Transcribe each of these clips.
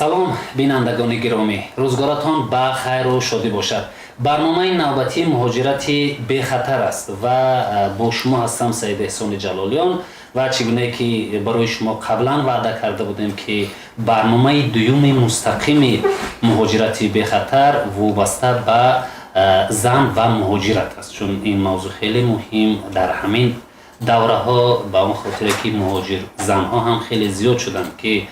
Салом, бинандагони гиромӣ, рӯзгоратон ба хайру шодӣ бошад. Барномаи навбатии «Муҳоҷирати бехатар» аст ва бо шумо ҳастам, Саид Эҳсони Ҷалолиён. Ва чӣ гунае ки барои шумо қаблан ваъда карда будем, ки барномаи дуюми мустақими «Муҳоҷирати бехатар» вобаста ба зан ва муҳоҷират аст, чун ин мавзӯъ хеле муҳим дар ҳамин давраҳо, ба он хотире ки муҳоҷир занҳо ҳам хеле зиёд шуданд, ки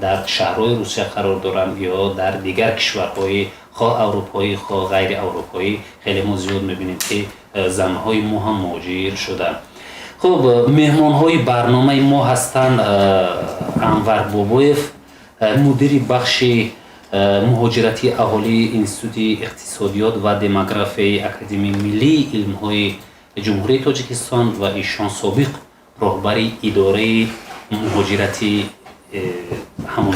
дар шаҳрҳои Русия қарор доранд ё дар дигар кишварҳои хоҳ аврупоӣ, хоҳ ғайриаврупоӣ. Хеле мо зиёд мебинем, ки занҳои мо ҳам муҳоҷир шуданд. Хуб, меҳмонҳои барномаи мо ҳастанд Анвар Бобоев, мудири бахши муҳоҷиратии аҳолии Институти иқтисодиёт ва демографияи Академияи миллии илмҳои Ҷумҳурии Тоҷикистон, ва ишон собиқ роҳбари идораи муҳоҷирати ҳамон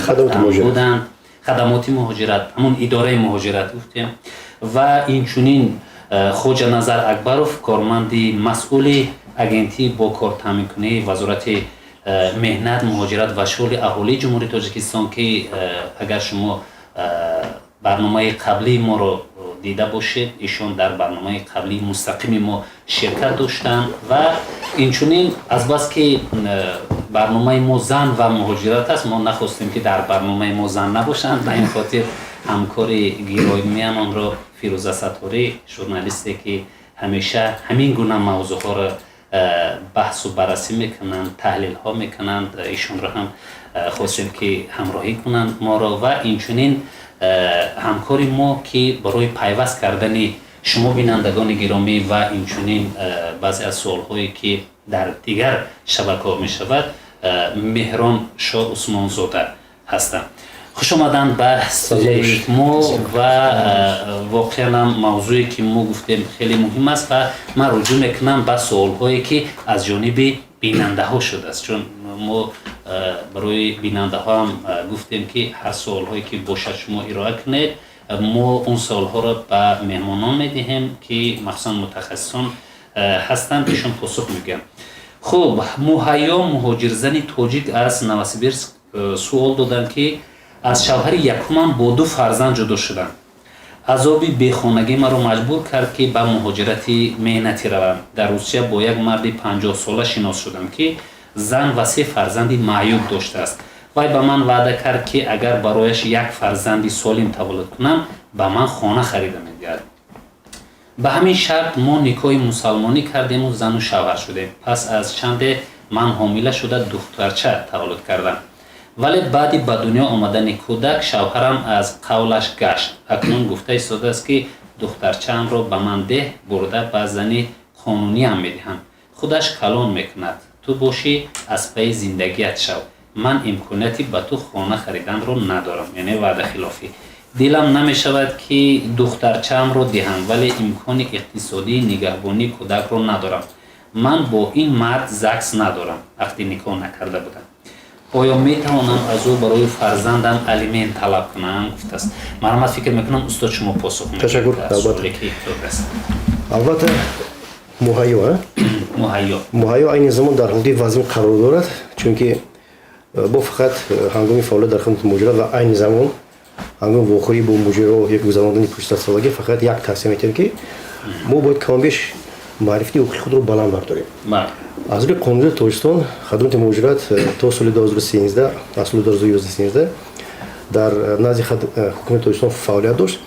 буданд, хадамоти муҳоҷират, ҳамон идораи муҳоҷират гуфтем. Ва инчунин Хоҷаназар Акбаров, корманди масъули Агентии бо кортаъминкунии Вазорати меҳнат, муҳоҷират ва шуғли аҳолии Ҷумҳурии Тоҷикистон, ки агар шумо барномаи қаблии моро дида бошед, ишон дар барномаи қаблии мустақими мо ширкат доштанд. Ва инчунин, азбаски барномаи мо «Зан ва муҳоҷират» аст, мо нахостем, ки дар барномаи мо зан набошанд. Ба ин хотир ҳамкори гиромиамонро, Фирӯза Сатторӣ, журналисте ки ҳамеша ҳамин гуна мавзӯъҳоро баҳсу баррасӣ мекунанд, таҳлилҳо мекунанд, ишонро ҳам хостем, ки ҳамроҳӣ кунанд моро. Ва инчунин ҳамкори мо, ки барои пайваст кардани шумо, бинандагони гиромӣ, ва инчунин баъзе аз суолҳое, ки дар дигар шабакаҳо мешавад, Меҳрон Шоҳ Усмонзода ҳастанд. Хуш омаданд ба студияи мо. Ва воқеан ҳам мавзӯе, ки мо гуфтем, хеле муҳим аст. Ва ман руҷӯъ мекунам ба суолҳое, ки аз ҷониби бинандаҳо шудааст, чун мо барои бинандаҳо ҳам гуфтем, ки ҳар суолҳое ки бошад, шумо ироа кунед, мо он суолҳоро ба меҳмонон медиҳем, ки махсусан мутахассисон ҳастанд, ишон посух мегӯянд. Хуб, Муҳайё, муҳоҷирзани тоҷик аз Новосибирск, суол доданд, ки аз шавҳари якумам бо ду фарзанд ҷудо шудам. Азоби бехонагӣ маро маҷбур кард, ки ба муҳоҷирати меҳнатӣ равам. Дар Русия бо як марди 50-сола шинос шудам, ки зан ва се фарзанди маъюб доштааст. Вай ба ман ваъда кард, ки агар барояш як фарзанди солим таваллуд кунам, ба ман хона харида медиҳад. Ба ҳамин шарт мо никоҳи мусалмонӣ кардему зану шавҳар шудем. Пас аз чанде ман ҳомила шуда, духтарча таваллуд кардам, вале баъди ба дунё омадани кӯдак шавҳарам аз қавлаш гашт. Акнун гуфта истодааст, ки духтарчаамро ба ман деҳ, бурда ба зани қонуниам медиҳам, худаш калон мекунад, ту бошӣ, аз пайи зиндагият шав, ман имконияти ба ту хона хариданро надорам. Яъне ваъдахилофӣ. Дилам намешавад, ки духтарчаамро диҳам, вале имкони иқтисодии нигаҳбонии кӯдакро надорам. Ман бо ин мард ЗАГС надорам, ақди никоҳ накарда будам. Оё метавонам аз ӯ барои фарзандам алимент талаб кунам? Гуфтааст. Марҳамат, фикр мекунам, устод, шумо посух. Ташаккур. Албатта, Муҳайё. Муҳайё. Муҳайё айни замон дар ҳудуди вазн қарор дорад, чунки бо фақат ҳангоми фаъолият дар хидмати муҳоҷират ва айни замон ҳангоми вохӯрӣ бо муҳоҷиро ё гузарондани пурсатсолагӣ фақат як тавсия метиҳем, ки мо бояд камобеш маърифати ҳуқуқи худро баланд бардорем. Аз рӯи қонуни Тоҷикистон, хадамоти муҳоҷират то соли 2013, аз соли 2011 дар назди ҳукумати Тоҷикистон фаъолият дошт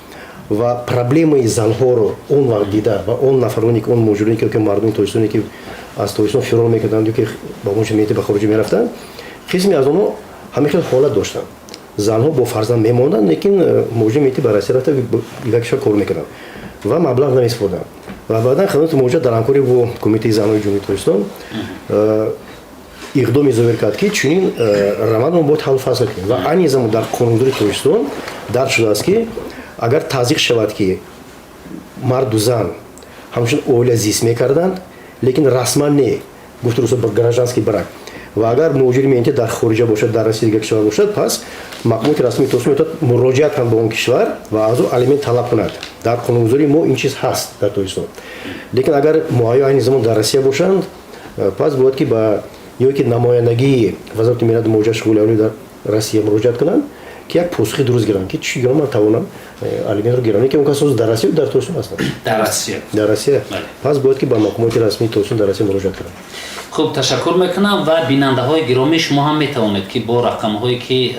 ва проблемаи занҳоро он вақт дида ва он нафароне ки, он муҳоҷироне ки, мардуми тоҷикистоне, ки аз Тоҷикистон фирор мекарданд ё ки ба муҳоҷират ба хориҷа мерафтанд, қисме аз онҳо ҳамин хел ҳолат доштанд: занҳо бо фарзанд мемонданд, лекин муҳоҷир мети ба Россия рафта, дигар кишвар кор мекарданд ва маблағ намесупорданд. Ва баъдан хадамоти муҳоҷират дар ҳамкорӣ бо Кумитаи занҳои Ҷумҳурии Тоҷикистон иқдоме зоҳир кард, ки чунин равандро бояд ҳаллу фасл кунем. Ва айни замон дар қонунгузории Тоҷикистон дарҷ шудааст, ки агар таздиқ шавад, ки марду зан ҳамчун оила зист мекарданд, лекин расман не, гуфти русо, гражданский брак, ва агар муҳоҷири меҳнатӣ дар хориҷа бошад, дар Россия, дигар кишвар бошад, пас мақомоти расмии Тоҷикистон метавонад муроҷиат кунад ба он кишвар ва аз ӯ алимент талаб кунад. Дар қонунгузории мо ин чиз ҳаст дар Тоҷикистон. Лекин агар Муҳайё айни замон дар Россия бошанд, пас бояд ки ба ё ки намояндагии Вазорати меҳнату муҳоҷират, шуғли аҳолӣ дар Россия муроҷиат кунанд. Ки як посухи дуруст гирам, ки чӣ гуна ман тавонам алиментро гирам. Ки он кас дар Россия, дар Тоҷикистон ҳастанд? Дар Россия. Дар Россия. Пас бояд ки ба мақомоти расмии Тоҷикистон дар Россия муроҷиат кунам. Хуб, ташаккур мекунам. Ва бинандаҳои гиромӣ, шумо ҳам метавонед, ки бо рақамҳое ки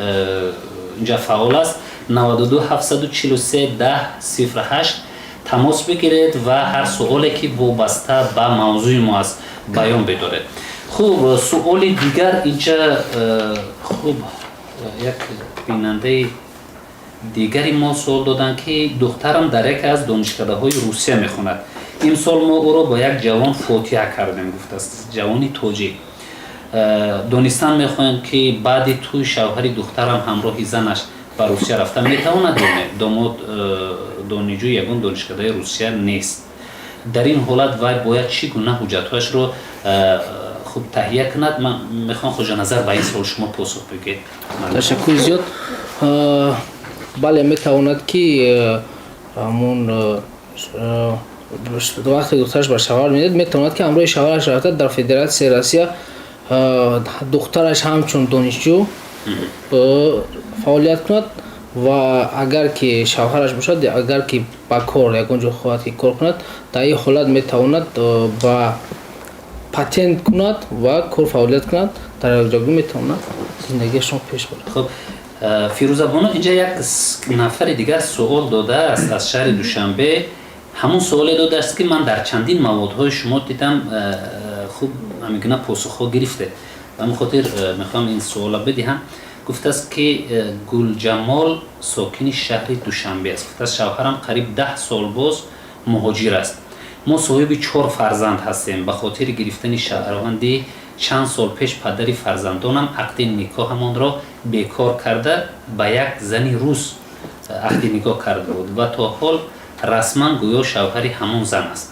инҷа фаъол аст, 92 743 10 08, тамос бигиред ва ҳар суоле ки вобаста ба мавзӯи мо аст, баён бидоред. Хуб, суоли дигар инҷа хуб, як бинандаи дигари мо суол доданд, ки духтарам дар яке аз донишкадаҳои Русия мехонад. Имсол мо ӯро бо як ҷавон фотиҳа кардем, гуфтааст, ҷавони тоҷик. Донистан мехоҳем, ки баъди тӯй шавҳари духтарам ҳамроҳи занаш ба Русия рафта метавонад ё не. Домод донишҷӯи ягон донишкадаи Русия нест. Дар ин ҳолат вай бояд чӣ гуна ҳуҷҷатҳояшро хуб таҳия кунад? Ман мехоҳам, Хоҷаназар, ба ин суол шумо посух бигӯед. Ташаккури зиёд. Бале, метавонад, ки ҳамун вақте духтараш ба шавҳар медиҳад, метавонад, ки ҳамроҳи шавҳараш рафта, дар Федератсияи Россия духтараш ҳамчун донишҷӯ фаъолият кунад. Ва агар ки шавҳараш бошад, агар ки ба кор ягон ҷо хоҳад ки кор кунад, дар ин ҳолат метавонад ба патент кунад ва кор фаъолият кунад. Дар якҷогӣ метавонад зиндагиашон пеш барад. Хуб, Фирӯзабону, инҷа як нафари дигар суол додааст аз шаҳри Душанбе. Ҳамун суоле додааст, ки ман дар чандин маводҳои шумо дидам. Хуб, ҳамин гуна посухҳо гирифтед, ба ҳамин хотир мехоҳам ин суола бидиҳам. Гуфтааст, ки Гулҷамол сокини шаҳри Душанбе аст. Гуфтааст, шавҳарам қариб 10 сол боз муҳоҷир аст. Мо соҳиби чор фарзанд ҳастем. Ба хотири гирифтани шаҳрвандӣ чанд сол пеш падари фарзандонам ақди никоҳамонро бекор карда, ба як зани рус ақди никоҳ карда буд ва то ҳол расман гӯё шавҳари ҳамон зан аст.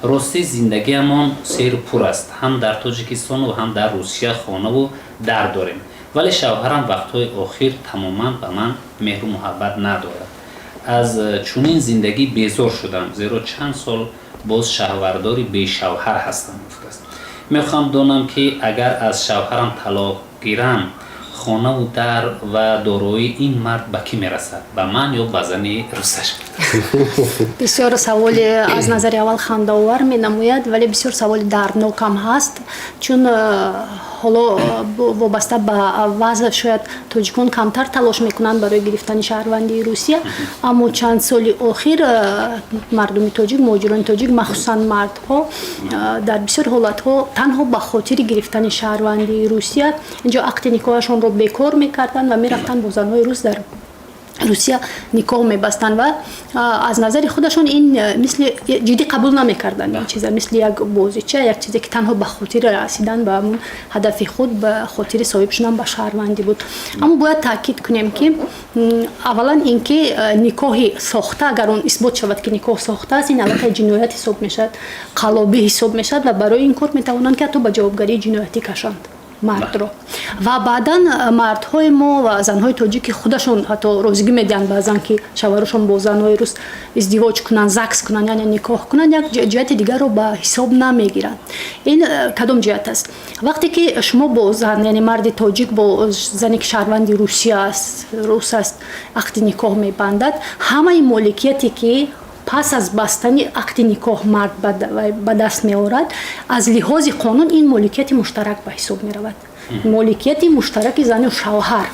Ростӣ, зиндагиамон серу пур аст. Ҳам дар Тоҷикистону ҳам дар Русия хонаву дар дорем, вале шавҳарам вақтҳои охир тамоман ба ман меҳру муҳаббат надорад. Аз чунин зиндагӣ безор шудам, зеро чанд сол боз шавҳардори бешавҳар ҳастам, гуфтааст. Мехоҳам донам, ки агар аз шавҳарам талоқ гирам, хонаву дар ва дороии ин мард ба кӣ мерасад, ба ман ё ба зани русаш? Бисёр саволи аз назари аввал хандаовар менамояд, вале бисёр саволи дарднокам ҳаст, чун ҳоло вобаста ба вазъ шояд тоҷикон камтар талош мекунанд барои гирифтани шаҳрвандии Русия, аммо чанд соли охир мардуми тоҷик, муҳоҷирони тоҷик, махсусан мардҳо, дар бисёр ҳолатҳо танҳо ба хотири гирифтани шаҳрвандии Русия инҷо ақди никоҳашонро бекор мекарданд ва мерафтанд, бо занҳои рус дар Русия никоҳ мебастанд ва аз назари худашон ин мисли ҷиддӣ қабул намекарданд ин чиза, мисли як бозича, як чизе ки танҳо ба хотири расидан ба ҳамун ҳадафи худ, ба хотири соҳиб шудан ба шаҳрвандӣ буд. Аммо бояд таъкид кунем, ки аввалан ин ки никоҳи сохта, агар он исбот шавад, ки никоҳ сохта аст, ин аллакай ҷиноят ҳисоб мешавад, қаллобӣ ҳисоб мешавад ва барои ин кор метавонанд, ки ҳатто ба ҷавобгарии ҷиноятӣ кашанд мардро. Ва баъдан мардҳои мо ва занҳои тоҷик, ки худашон ҳатто розигӣ медиҳанд баъзан, ки шавҳарошон бо занҳои рус издивоҷ кунанд, ЗАГС кунанд, яъне никоҳ кунанд, як ҷиҳати дигарро ба ҳисоб намегиранд. Ин кадом ҷиҳат аст? Вақте ки шумо бо зан, яъне марди тоҷик бо зане ки шаҳрванди Русия аст, рус аст, ақди никоҳ мебандад, ҳамаи моликияте ки пас аз бастани ақди никоҳ мард ба даст меорад, аз лиҳози қонун ин моликияти муштарак ба ҳисоб меравад, моликияти муштараки зану шавҳар.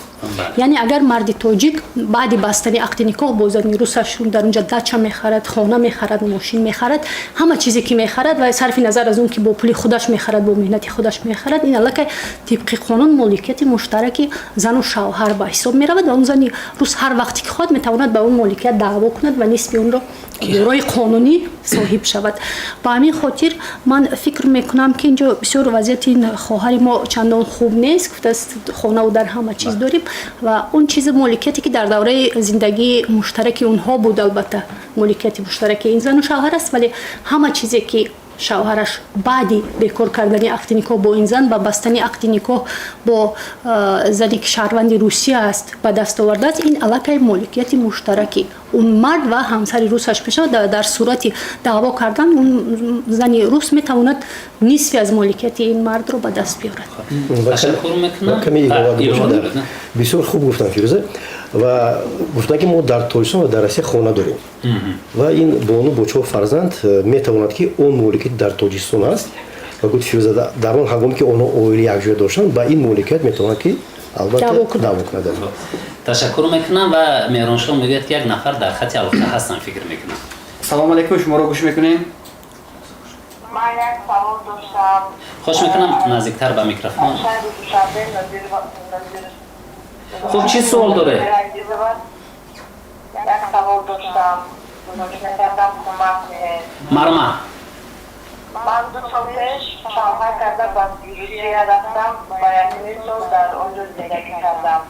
Яъне агар марди тоҷик баъди бастани ақди никоҳ бо зани русаш дар унҷа дача мехарад, хона мехарад, мошин мехарад, ҳама чизе ки мехарад ва сарфи назар аз он ки бо пули худаш мехарад, бо меҳнати худаш мехарад, ин аллакай тибқи қонун моликияти муштараки зану шавҳар ба ҳисоб меравад ва он зани рус ҳар вақте ки хоҳад, метавонад ба он моликият даъво кунад ва нисфи онро роҳи қонунӣ соҳиб шавад. Ба ҳамин хотир ман фикр мекунам, ки инҷо бисёр вазъияти ин хоҳари мо чандон хуб нест. Гуфтааст, хонаву дар ҳама чиз дорем ва он чизи моликияте ки дар давраи зиндагии муштараки онҳо буд, албатта, моликияти муштараки ин зану шавҳар аст, вале ҳама чизе ки шавҳараш баъди бекор кардани ақди никоҳ бо ин зан ва бастани ақди никоҳ бо зане ки шаҳрванди Русия аст ба даст овардааст, ин аллакай моликияти муштараки он мард ва ҳамсари русаш мешавад. Дар сурати даъво кардан он зани рус метавонад нисфи аз моликияти ин мардро ба даст биёрад. Ташаккур мекунам. Бисёр хуб гуфтам, Фирӯза. Ва гуфтанд, ки мо дар Тоҷикистон ва дар Россия хона дорем, ва ин бону бо чор фарзанд метавонад, ки он моликияти дар Тоҷикистон аст ва гуфт Фирӯза, дар он ҳангоме ки онҳо оила якҷоя доштанд, ба ин моликият метавонад, ки албатта даъво кунад. Ташаккур мекунам. Ва Меҳроншоҳ мегӯяд, ки як нафар дар хати алоқа ҳастам, фикр мекунам. Салому алейкум, шуморо гӯш мекунем. Ман як савол доштам. Хоҳиш мекунам, наздиктар ба микрофон. Шаҳри Душанбе, Назир. Хуб, чӣ суол доред? Як савол доштам, гузориш мекардам, кӯмак кунед. Марҳамат. Ман 2 сол пеш шавҳар карда ба Русия рафтам ва якним сол дар он ҷо зиндагӣ кардам.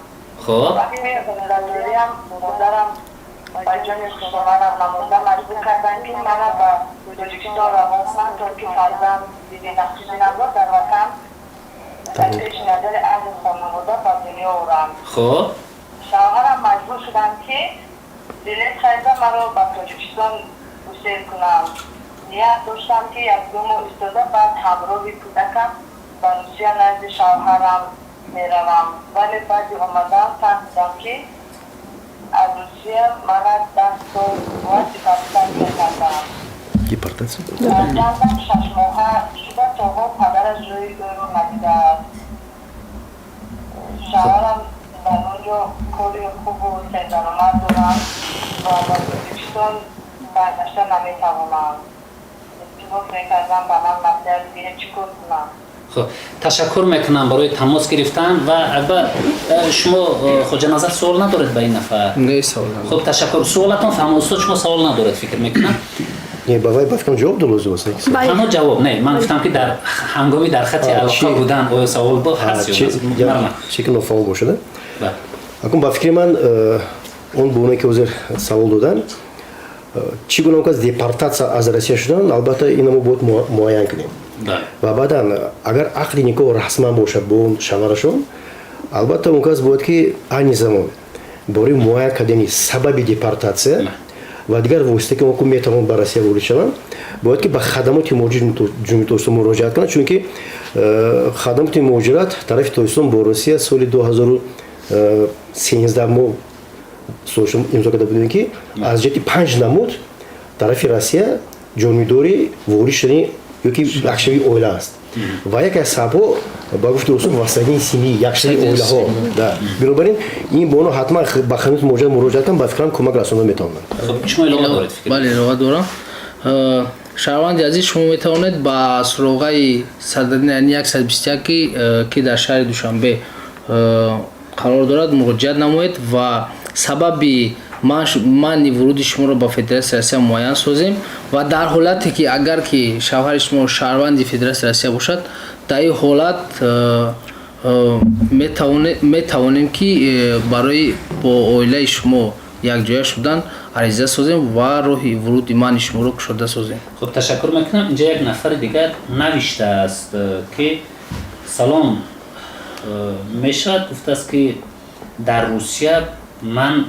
Вақте оиладориам, модарам ба ҷони хушомадам намонда, маҷбур карданд, ки мана ба Тоҷикистон равон кунанд, то ки фарзанди нахустинамро дар ватан, дар пеши назари аҳли хонавода ба дунё оранд. Шавҳарам маҷбур шуданд, ки билет харида маро ба Тоҷикистон гусел кунанд. Ният доштам, ки як-ду моҳ истода, баъд ҳамроҳи кӯдакам ба Русия назди шавҳарам меравам, вале баъди омадан фаҳмидам, ки аз Русия мана 10 сол бояд депортатсия кардам. Депортатсия? Фарзандам 6 моҳа шуда, то ҳол падараш ҷои ӯро надидааст. Шавҳарам дар он ҷо кори хубу сердаромад доранд ва ба Тоҷикистон баргашта наметавонанд. Илтимос мекардам, ба ман маслиҳат диҳед, чӣ кор кунам? Хуб, ташаккур мекунам барои тамос гирифтан. Ва акбар, шумо, Хоҷаназар, суол надоред ба ин нафар? Не, савол надорам. Хуб, ташаккур, суолатон фаҳмо. Устод, шумо савол надоред, фикр мекунам? Не, ба вай, ба фикрам, ҷавоб дод лозим аст. Бале. Танҳо ҷавоб не, ман гуфтам, ки дар ҳангоми дар хати алоқа будан оё савол бо ҳаст ё не? Марҳамат. Чӣ ки нофаҳм бошад. Бале. Акун, ба фикри ман, он бонуе ки ҳозир савол доданд, чӣ гуна кас депортатсия аз Россия шудан, албатта ина мо бояд муайян кунем. Ва баъдан, агар ақди никоҳ расман бошад бо он шавҳарашон, албатта он кас бояд, ки айни замон бораи муайян кардани сабаби депортатсия ва дигар восита, ки онҳо метавонанд ба Россия ворид шаванд, бояд ки ба хадамоти муҳоҷирати Ҷумҳурии Тоҷикистон муроҷиат кунанд, чунки хадамоти муҳоҷират тарафи Тоҷикистон бо Россия соли 2013 мо созишнома имзо карда будем, ки аз ҷиҳати панҷ намуд тарафи Россия ҷонибдори ворид шудани ёки якшавии оила аст, ва яке аз сабабҳо, ба гуфти русо, воссоединение семьи, якшавии оилаҳо. Да, бинобар ин ин боно ҳатман ба хадамоти муҳоҷират муроҷиат кунанд, ба фикрам, кӯмак расонда метавонанд. Хуб, шумо илова доред, фикр? Бале, илова дорам. Шаҳрванди азиз, шумо метавонед ба суроғаи Садриддин 121, ки дар шаҳри Душанбе қарор дорад, муроҷиат намоед ва сабаби манъи вуруди шуморо ба Федератсияи Россия муайян созем. Ва дар ҳолате ки агар ки шавҳари шумо шаҳрванди Федератсияи Россия бошад, дар ин ҳолат метавонем, ки барои бо оилаи шумо якҷоя шудан ариза созем ва роҳи вуруди манъи шуморо кушода созем. Хуб, ташаккур мекунам. Инҷа як нафари дигар навиштааст, ки салом, мешавад, гуфтааст, ки дар Русия ман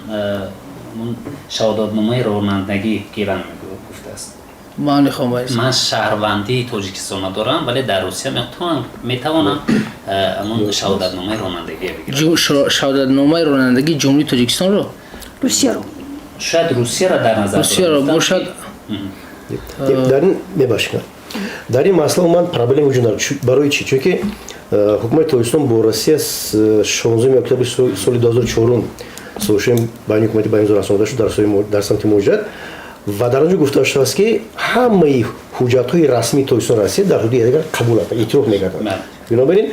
шаҳодатномаи ронандагӣ гирам, гуфтааст. Ман мехоҳам. Ман шаҳрвандии Тоҷикистонро дорам, вале дар Русия метавонам ҳамон шаҳодатномаи ронандагие бигирам? Шаҳодатномаи ронандагии Ҷумҳурии Тоҷикистонро? Русияро. Шояд Русияро дар назар. Русияро бошад. Дар ин, мебахшед, дар ин масъала ман проблема вуҷуд надорад. Барои чӣ? Чунки ҳукумати Тоҷикистон бо Россия 16 октябри соли 2004 созишнома байни ҳукумати ба имзо расонида шуд дар самти муҳоҷират, ва дар он ҷо гуфта шудааст, ки ҳамаи ҳуҷҷатҳои расмии Тоҷикистон, Россия дар ҳудуди якдигар қабул ҳастанд, эътироф мегарданд. Бинобар ин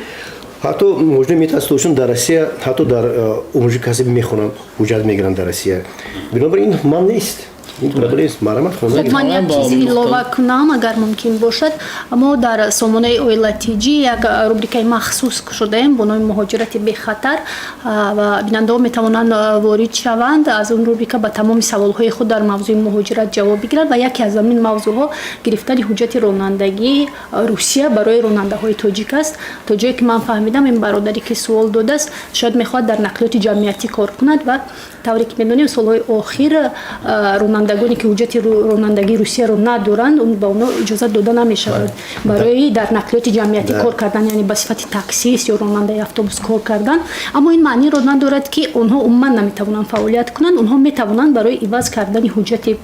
ҳатто муҳоҷирон метавонанд Тоҷикистон дар Россия, ҳатто дар омӯзиши касбӣ мехонанд, ҳуҷҷат мегиранд дар Россия. Бинобар ин ман нест, ин проблема нест. Марҳамат, хонда. Хуб, ман як чизи илова кунам, агар мумкин бошад. Мо дар сомонаи Оила ТЖ як рубрикаи махсус кушодаем бо номи «Муҳоҷирати бехатар», ва бинандаҳо метавонанд ворид шаванд, аз он рубрика ба тамоми саволҳои худ дар мавзӯи муҳоҷират ҷавоб бигиранд. Ва яке аз ҳамин мавзӯъҳо гирифтани ҳуҷҷати ронандагии Русия барои ронандаҳои тоҷик аст. То ҷое ки ман фаҳмидам, ин бародаре ки суол додааст, шояд мехоҳад дар нақлиёти ҷамъиятӣ кор кунад, ва тавре ки медонем, солҳои охир ронандагони Ронандагоне, ки ҳуҷҷати ронандагии Русияро надоранд, ба онҳо иҷозат дода намешавад барои дар нақлиёти ҷамъиятӣ кор кардан, яъне ба сифати таксист ё ронандаи автобус кор кардан. Аммо ин маъниро надорад, ки онҳо умуман наметавонанд фаъолият кунанд. Онҳо метавонанд барои иваз кардани ҳуҷҷати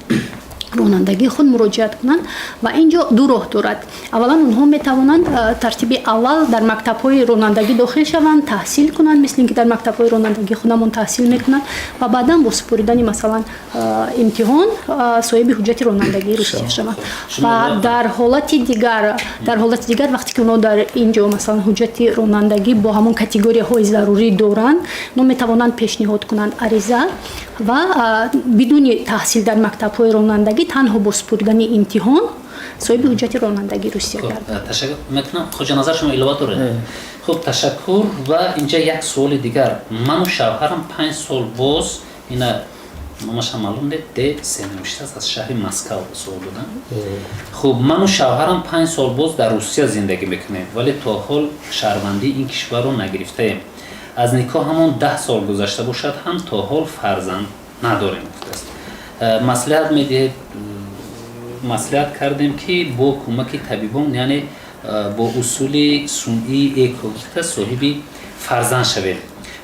ронандагии худ муроҷиат кунанд ва ин ҷо ду роҳ дорад. Аввалан, онҳо метавонанд, тартиби аввал, дар мактабҳои ронандагӣ дохил шаванд, таҳсил кунанд, мисли ин ки дар мактабҳои ронандагӣ худамон таҳсил мекунанд, ва баъдан бо супоридани, масалан, имтиҳон соҳиби ҳуҷҷати ронандагии Русия шаванд. Ва дар ҳолати дигар, вақте ки онҳо дар ин ҷо, масалан, ҳуҷҷати ронандагӣ бо ҳамон категорияҳои зарурӣ доранд, онҳо метавонанд пешниҳод кунанд ариза ва бидуни таҳсил дар мактабҳои ронандагӣ, танҳо бо супоридани имтиҳон соҳиби ҳуҷҷати ронандагии Русия гарданд. Ташаккур мекунам. Хоҷаназар, шумо илова доред? Хуб, ташаккур. Ва инҷа як суоли дигар. Ману шавҳарам 5 сол боз, ина номашам маълум не, д се навиштааст, аз шаҳри Москав суол додам. Хуб, ману шавҳарам 5 сол боз дар Русия зиндагӣ мекунем, вале то ҳол шаҳрвандии ин кишварро нагирифтаем. Аз никоҳамон 10 сол гузашта бошад ҳам, то ҳол фарзанд надорем, гуфтааст. Маслиҳат медиҳед? Маслиҳат кардем, ки бо кӯмаки табибон, яъне бо усули сунъии ЭКО, гуфта, соҳиби фарзанд шавем.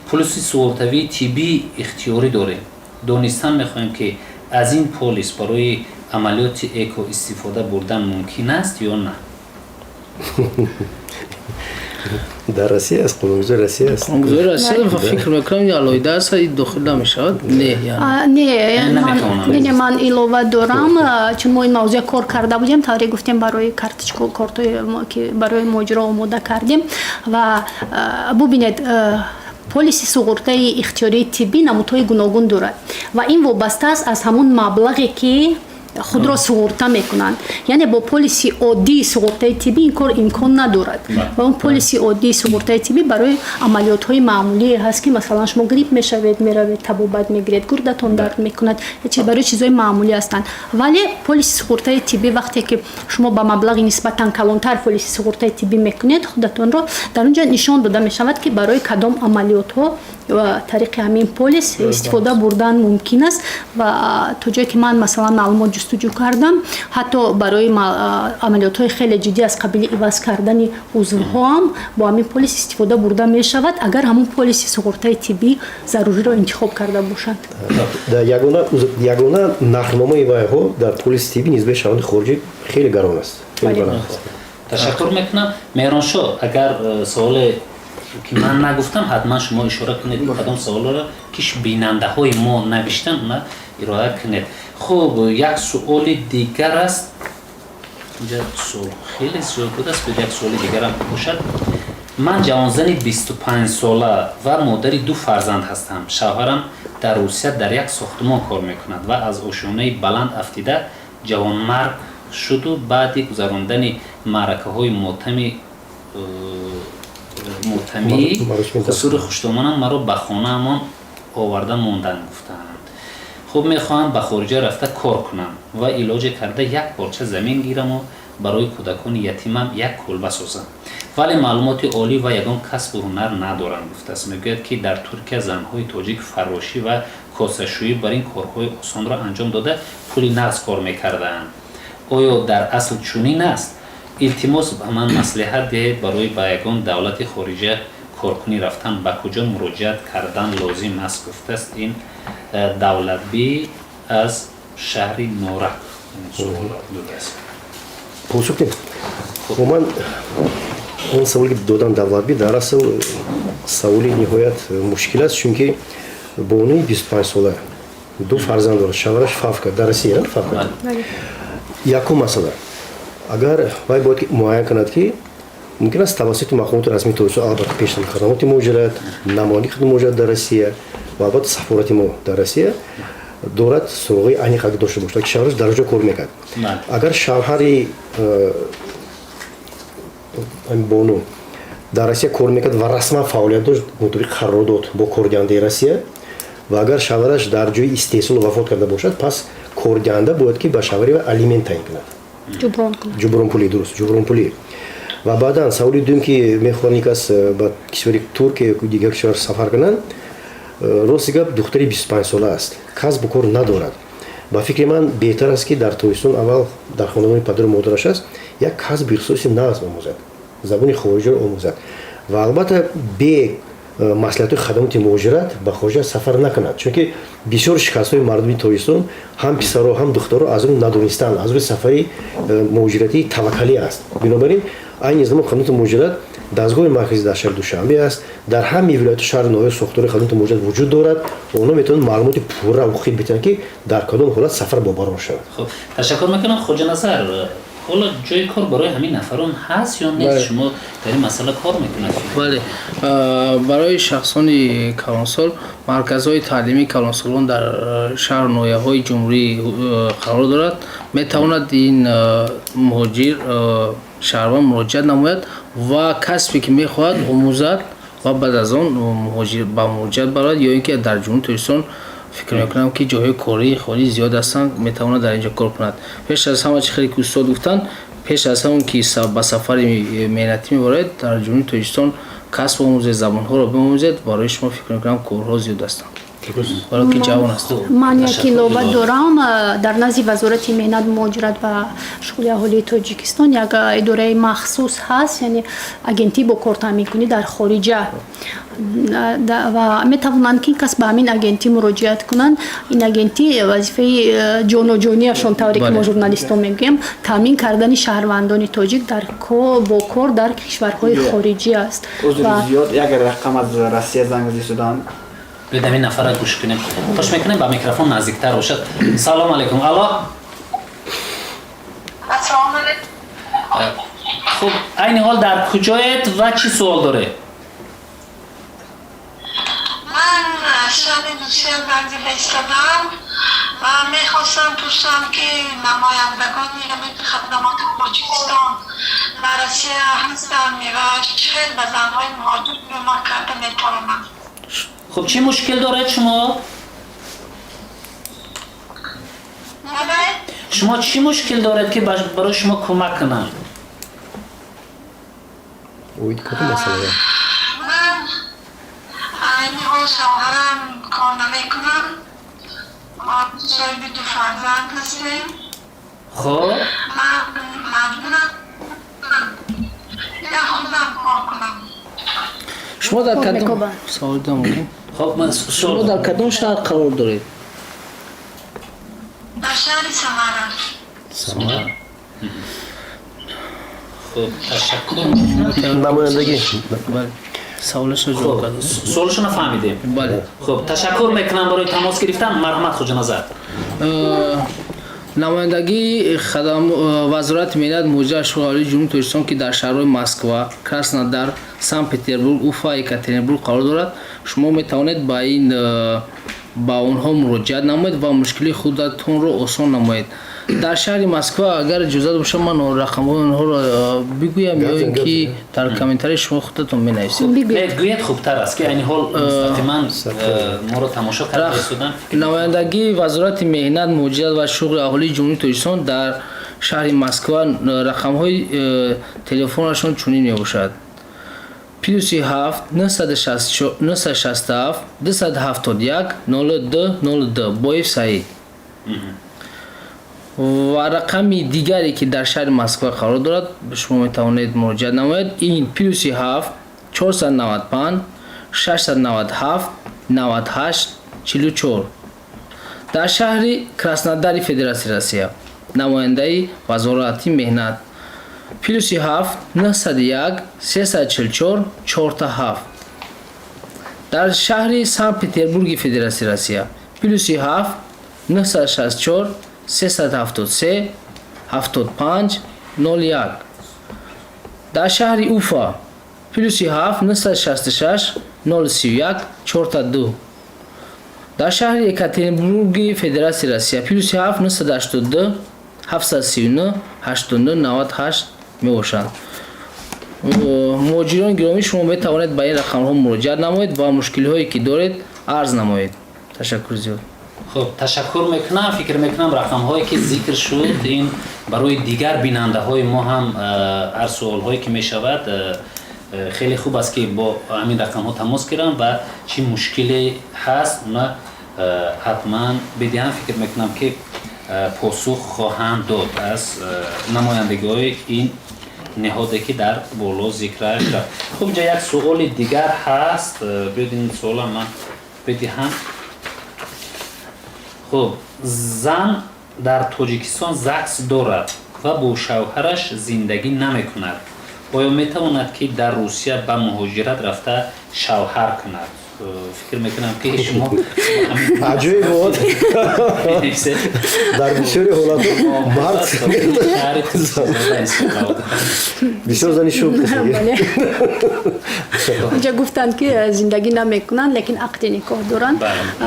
Полиси суғуртавии тиббӣ ихтиёрӣ дорем. Донистан мехоҳем, ки аз ин полис барои амалиёти ЭКО истифода бурдан мумкин аст ё на? Дар Россия аст, қонунгузори Россия аст. Қонунгузори Россия, фикр мекунам, алоҳида аст, дохил намешавад, не? Не, ман илова дорам, чун мо ин мавзӯя кор карда будем. Тавре гуфтем, барои карточка, кортҳое ки барои муҳоҷиро омода кардем. Ва бубинед, полиси суғуртаи ихтиёрии тиббӣ намудҳои гуногун дорад ва ин вобаста аст аз ҳамун маблағе, ки худро суғурта мекунанд. Яъне бо полиси оддии суғуртаи тиббӣ ин кор имкон надорад ва он полиси оддии суғуртаи тиббӣ барои амалиётҳои маъмулие ҳаст, ки масалан шумо грипп мешавед, меравед, табобат мегиред, гурдатон дард мекунад, барои чизҳои маъмулӣ ҳастанд. Вале полиси суғуртаи тиббӣ, вақте ки шумо ба маблағи нисбатан калонтар полиси суғуртаи тиббӣ мекунед худатонро, дар он ҷо нишон дода мешавад, ки барои кадом амалиётҳо тариқи ҳамин полис истифода бурдан мумкин аст. Ва то ҷое ки ман, масалан, маълумот ҷустуҷӯ кардам, ҳатто барои амалиётҳои хеле ҷиддӣ аз қабили иваз кардани узвҳоам бо ҳамин полис истифода бурда мешавад, агар ҳамун полиси суғуртаи тиббӣ заруриро интихоб карда бошанд. Ягона нархномаи вайҳо дар полиси тиббӣ нисбати шаҳрванди хориҷӣ хеле гарон аст. Ташаккур мекунам. Меҳроншоҳ, агар суоле ки ман нагуфтам, ҳатман шумо ишора кунед, кадом саволро ки бинандаҳои мо навиштан, она ироа кунед. Хуб, як суоли дигар аст. Инҷа суол хеле зиёд будааст, биёд, як суоли дигарам бошад. Ман ҷавонзани 25-сола ва модари ду фарзанд ҳастам. Шавҳарам дар Русия дар як сохтумон кор мекунад ва аз ошёнаи баланд афтида ҷавонмарг шуду баъди гузарондани маъракаҳои мотамӣ хусури хуштоманам маро ба хонаамон оварда монданд, гуфтаанд. Хуб, мехоҳам ба хориҷа рафта кор кунам ва илоҷе карда як порча замин гираму барои кӯдакони ятимам як кулба созам, вале маълумоти олӣ ва ягон касбу ҳунар надорам, гуфтааст. Мегӯяд, ки дар Туркия занҳои тоҷик фаррошӣ ва косашӯӣ бар ин корҳои осонро анҷом дода, пули нағз кор мекардаанд. Оё дар асл чунин аст? Илтимос, ба ман маслиҳат диҳед: барои ба ягон давлати хориҷа коркунӣ рафтан ба куҷо муроҷиат кардан лозим аст, гуфтааст ин Давлатбӣ аз шаҳри Норак додааст. Посух кунем. Ман он саволе, ки додам Давлатбӣ, дар асл саволи ниҳоят мушкил аст, чунки бонуи 25-сола ду фарзанд дорад, шавҳараш фавт кард дар Россия, фавт кард. Якум масъала, агар вай бояд ки муайян кунад, ки мумкин аст тавассути мақомоти расмии Тоҷикистон, албатта, пештар хадамоти муҳоҷират, намояндагии хадамоти муҳоҷират дар Россия ва албатта сафорати мо дар Россия дорад, суроғаи аниқ агар дошта бошад, ки шавҳараш дар ҷо кор мекард. Агар шавҳари бону дар Россия кор мекард ва расман фаъолият дошт мутобиқи қарордод бо кордиҳандаи Россия ва агар шавҳараш дар ҷои истеҳсолу вафот карда бошад, пас кордиҳанда бояд ки ба шавҳари вай алимент таъин кунад. Ҷубронпулӣ, дуруст, ҷубронпулӣ. Ва баъдан саволи дуюм, ки мехоҳанд ин кас ба кишвари Туркия ё дигар кишвар сафар кунанд. Рости гап, духтари 25-сола аст, касбу кор надорад. Ба фикри ман, беҳтар аст, ки дар Тоҷикистон аввал дар хонадони падару модараш аст, як касби ихтисоси нағз омӯзад, забони хориҷиро омӯзад ва албатта бе маслиҳатҳои хадамоти муҳоҷират ба хориҷа сафар накунад, чунки бисёр шикастҳои мардуми Тоҷикистон, ҳам писаро, ҳам духтаро, аз рӯи надонистан, аз рӯи сафари муҳоҷиратии таваккалӣ аст. Бинобар ин айни замон хадамоти муҳоҷират дастгоҳи марказӣ дар шаҳри Душанбе аст, дар ҳамаи вилояту шаҳру ноҳия сохтори хадамоти муҳоҷират вуҷуд дорад. Онҳо метавонанд маълумоти пурра ҳуқуқӣ бидиҳанд, ки дар кадом ҳолат сафар бобарор шавад. Хуб, ташаккур мекунам. Хоҷаназар, ҳоло ҷои кор барои ҳамин нафарон ҳаст ё нест? Шумо дар ин масъала кор мекунед. Бале, барои шахсони калонсол марказҳои таълимии калонсолон дар шаҳру ноҳияҳои ҷумҳурӣ қарор дорад. Метавонад ин муҳоҷир шаҳрванд муроҷиат намояд ва касбе ки мехоҳад омӯзад ва баъд аз он ба муҳоҷират барояд, ё ин ки дар Ҷумҳурии Тоҷикистон, фикр мекунам, ки ҷойҳои кории холи зиёд ҳастанд, метавонад дар инҷо кор кунад. Пеш аз ҳама, чӣ хеле ки устод гуфтанд, пеш аз ҳамон ки ба сафари меҳнатӣ мебароед, дар Ҷумҳурии Тоҷикистон касб омӯзед, забонҳоро биомӯзед. Барои шумо, фикр мекунам, корҳо зиёд ҳастанд, барои ки ҷавон аст. Ман як илова дорам. Дар назди Вазорати меҳнат, муҳоҷират ва шуғли аҳолии Тоҷикистон як идораи махсус ҳаст, яъне агентӣ бо кортаъминкунӣ дар хориҷа, ва метавонанд, ки кас ба ҳамин агентӣ муроҷиат кунанд. Ин агентӣ вазифаи ҷоноҷониашон, тавре ки мо журналистон мегӯем, таъмин кардани шаҳрвандони тоҷик дар бо кор дар кишварҳои хориҷӣ аст. Зиёд як рақам аз Россия занг зисуданд. Биёед, ҳамин нафарро гӯш кунем. Хош мекунем, ба микрофон наздиктар бошад. Салом алейкум, алло. Ассалому алейкум. Хуб, айни ҳол дар куҷоед ва чӣ суол доред? Ман аз шаҳри Русия занг зада истодам ва мехостам пурсам, ки намояндагони ҳамин хадамоти Тоҷикистон дар Россия ҳастанд ва чӣ хел ба занҳои муҳоҷир кӯмак карда метавонанд? Хуб, чӣ мушкил доред шумо? Шумо чӣ мушкил доред, ки барои шумо кӯмак кунанд? Оид кадом масъала? Ман айни ҳол шавҳарам кор намекунам, мо соҳиби ду фарзанд ҳастем. Хуб. Ман маҷбурам я худам кор кунам. Шумо дар кадом, савол дам? Хуб, ман шумо дар кадом шаҳр қарор доред? Дар шаҳри Самара. Самара. Хуб, ташаккур. Намояндагӣ. Саволашро ҷавоб кардем. Суолашро фаҳмидем. Бале. Хуб, ташаккур мекунам барои тамос гирифтан. Марҳамат, Хоҷаназар. Намояндагии Вазорати меҳнат, муҳоҷират, шуғли аҳолии Ҷумҳурии Тоҷикистон, ки дар шаҳрҳои Москва, Краснодар, Санкт Петербург, Уфа, Екатеринбург қарор дорад, шумо метавонед ба ин ба онҳо муроҷиат намоед ва мушкили худатонро осон намоед. Дар шаҳри Москва, агар иҷозат бошад, ман рақамҳои онҳоро бигӯям ё ин ки дар комментарии шумо худатон менависед? Гӯед, хубтар аст, ки айни ҳол мустақиман моро тамошо карда истоданд. Намояндагии Вазорати меҳнат, муҳоҷират ва шуғли аҳолии Ҷумҳурии Тоҷикистон дар шаҳри Москва, рақамҳои телефонашон чунин мебошад: +7 967 271 02 02, Боев Саид. Ва рақами дигаре, ки дар шаҳри Москва қарор дорад, шумо метавонед муроҷиат намоед, ин +7 495 697 98 44. Дар шаҳри Краснодари Федератсияи Россия намояндаи Вазорати меҳнат +7 901 344 47. Дар шаҳри Санкт Петербурги Федератсияи Россия +7 964 373 75 01. Дар шаҳри Уфа +7 966 031 42. Дар шаҳри Екатеринбурги Федератсияи Россия +7 982 739 89 98 мебошанд. Муҳоҷирони гиромӣ, шумо метавонед ба ин рақамҳо муроҷиат намоед ва мушкилиҳое ки доред, арз намоед. Ташаккур зиёд. Хуб, ташаккур мекунам. Фикр мекунам, рақамҳое ки зикр шуд, ин барои дигар бинандаҳои мо ҳам ҳар суолҳое ки мешавад, хеле хуб аст, ки бо ҳамин рақамҳо тамос гиранд ва чӣ мушкиле ҳаст, уна ҳатман бидиҳанд. Фикр мекунам, ки Посух хоҳанд дод аз намояндагиҳои ин ниҳоде, ки дар боло зикраш рафт. Хуб, инҷа як суоли дигар ҳаст. Биёд, ин суолам ман бидиҳам. Хуб, зан дар Тоҷикистон ЗАГС дорад ва бо шавҳараш зиндагӣ намекунад. Оё метавонад, ки дар Русия ба муҳоҷират рафта шавҳар кунад? Фикр мекунам, ки шумо Аҷоиб буд. Дар бисёри ҳолатҳо мард бисёр зани шуб. Онҷа гуфтанд, ки зиндагӣ намекунанд, лекин ақди никоҳ доранд.